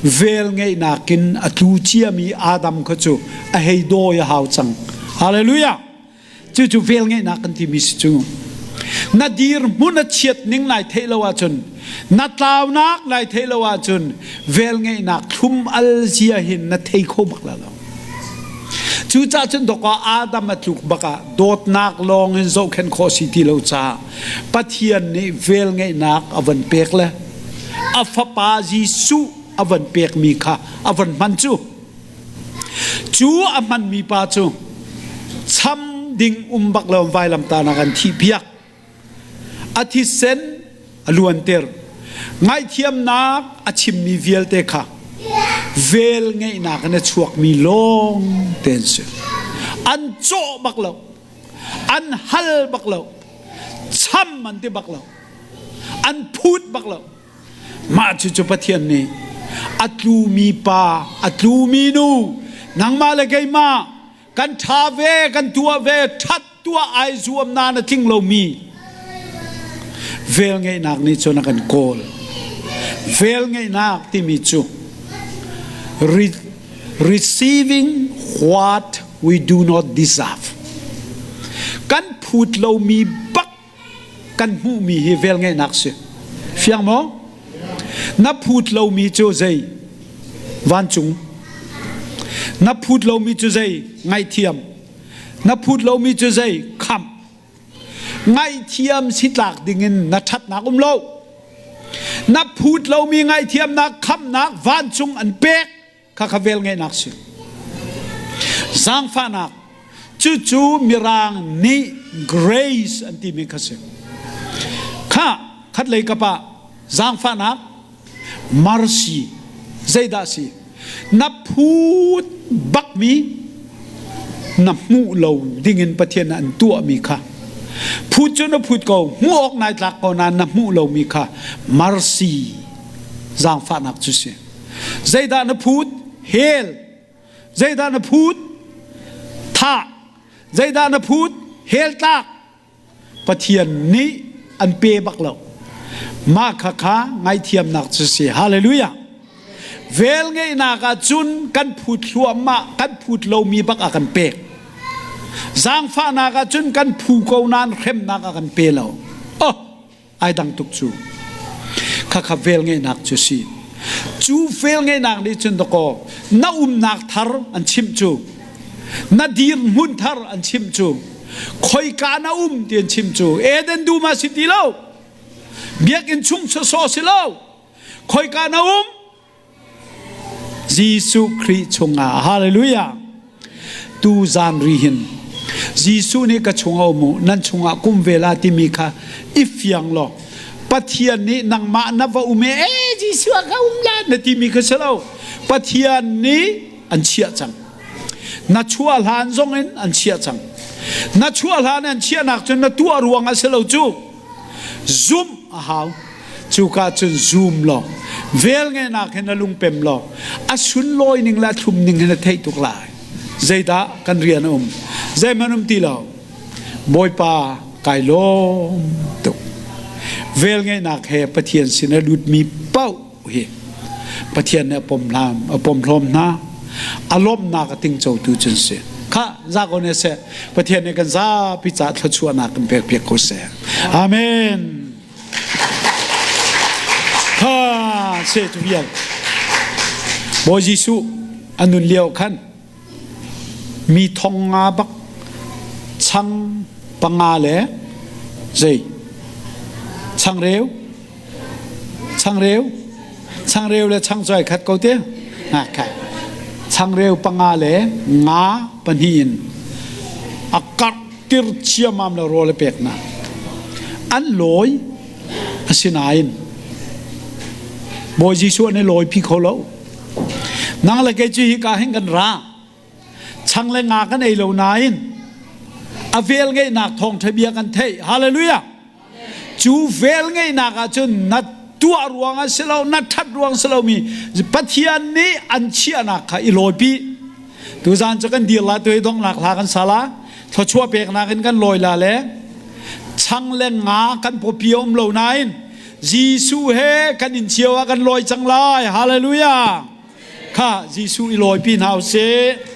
vel ngeihnak in a tlu ciami Adam kha cu a hei dawi a hau cang. Hallelujah! Cucu velngeihnak kan timi si cu. Na dirhmun a chiat ning nai theih lo ahcun, na tlaunak nai theih lo ahcun velngeihnak thlum al zia hin na thei kho bak la lo. Cucaah cun dawk ah Adam a tluk bak ah dawtnak lawng in zohkhenh khawh si ti lo caah Pathian nih velngeihnak a van pek le a fapa Jesuh a van pekmi kha a van hman cu. Cu a hmanmi pa cu cham ding um bak lo vailamtahnak an thihpiak. A thisen a luanter. Ngaihthiamnak a chimmi vialte kha vel ngeihnak in a chuakmi lawng te an si. An cawh bak lo. An hal bak lo. Cham an ti bak lo. An phut bak lo. Mah cucu Pathian nih a tlumi pa, a tlumi nu, nangmah le keimah kan ṭha ve, kan tuah ve, ṭhat tuah ai zuam na na tling lomi velngeihnak nih cun a kan kawl. Velngeihnak timi cu receiving what we do not deserve. Kan phut lomi bak kan hmuhmi hi velngeihnak si. Fiang maw? Na phut lomi cu zei? Vancung. Na phut lomi cu zei? Ngaihthiam. Na phut lomi cu zei? Khamh. Ngaihthiam si tlak dingin na ṭhatnak um lo. Na phut lomi ngaihthiamnak khamhnak vancung an pek. Khakha velngeihnak si. Zaangfahnak cucu Mirang nih grace an timi kha si. Kha khatlei kap ah zaangfahnak mercy zeidah si? Na phut bakmi na hmuh lo dingin Pathian an tuahmi kha phut cu na phut ko hmuh awk nai tlak ko nain na hmuh lomi kha mercy zaangfahnak cu si. Zeidah na phut? Hell. Zeidah na phut? Thah. Zeidah na phut? Hell tlak. Pathian nih an pe bak lo. Mah kha kha ngaihthiamnak cu si. Hallelujah. Vel ngeihnak ah cun kan phut thluahmah, kan phut lomi bak a kan pek. Zaangfahnak ah cun kan phu ko nain hremnak a kan pe lo. Oh, ai dang tuk cu khakha velngeihnak cu si cu velngeihnak nih cun dakaw na umnak thar an chimh cu na dirhmun thar an chimh cu khoika na um ti an chimh cu Eden dum ah si ti lo biakinn chung sawsawh si lo khoika na um Jesuh Khrih chungah hallelujah tu zan ri hin Jesuh nih ka chungah um u nan chungah kum ve la timi kha i fiang law Pathian nih nangmah na va um e Jesuh ah ka um la na timi kha si lo Pathian nih an chiah cang na chuah hlan zong in an chiah cang na chuah hlan an chiahnak cun na tuah ruang ah si lo cu Zumh a hau. Cuka cun zum law, velngeihnak hin na lungpem law, a sunlawi ning le a thlum ning hin na theih tuk lai. Zeidah kan rian a um? Zeihmanh um ti lo. Bawipa kai lawm tuk. Velngeihnak he Pathian sin a lutmi paoh hi Pathian nih a pom hlam a pom hlawm hna a lawmhnak a tingcotu cun si kha za ko ne seh Pathian nih kan zapi ca thluachuahnak kan pek piak ko seh amen kha se cu vial Bawi Jesuh a nun lio khan mi thong nga bak chang panga le zei changreu changreu changreu le changcuai khat ko te kha changreu panga le nga pahnih in a karh tir chiamam le rawl a pek na an lawi asinain Bawi Jesuh an i lawi phi kho lo Nang le kei cu hika hin kan ra. Chang le nga kan ei lo nain a vel ngeihnak thawngṭha bia kan theih. Hallelujah. Cu vel ngeihnak ah cun na tuah ruang ah si lo, na ṭhat ruang si lomi Pathian nih an chiahnak kha i lawipi. Tuzaan cu kan dir la tu hi donghnak hla kan sa la. Thluachuah peknak in kan lawi la le chang le nga kan pawpi a um lo nain Jesuh he kan inn cio ah kan lawi cang lai. Hallelujah. Kha Jesuh i lawipi hna usih.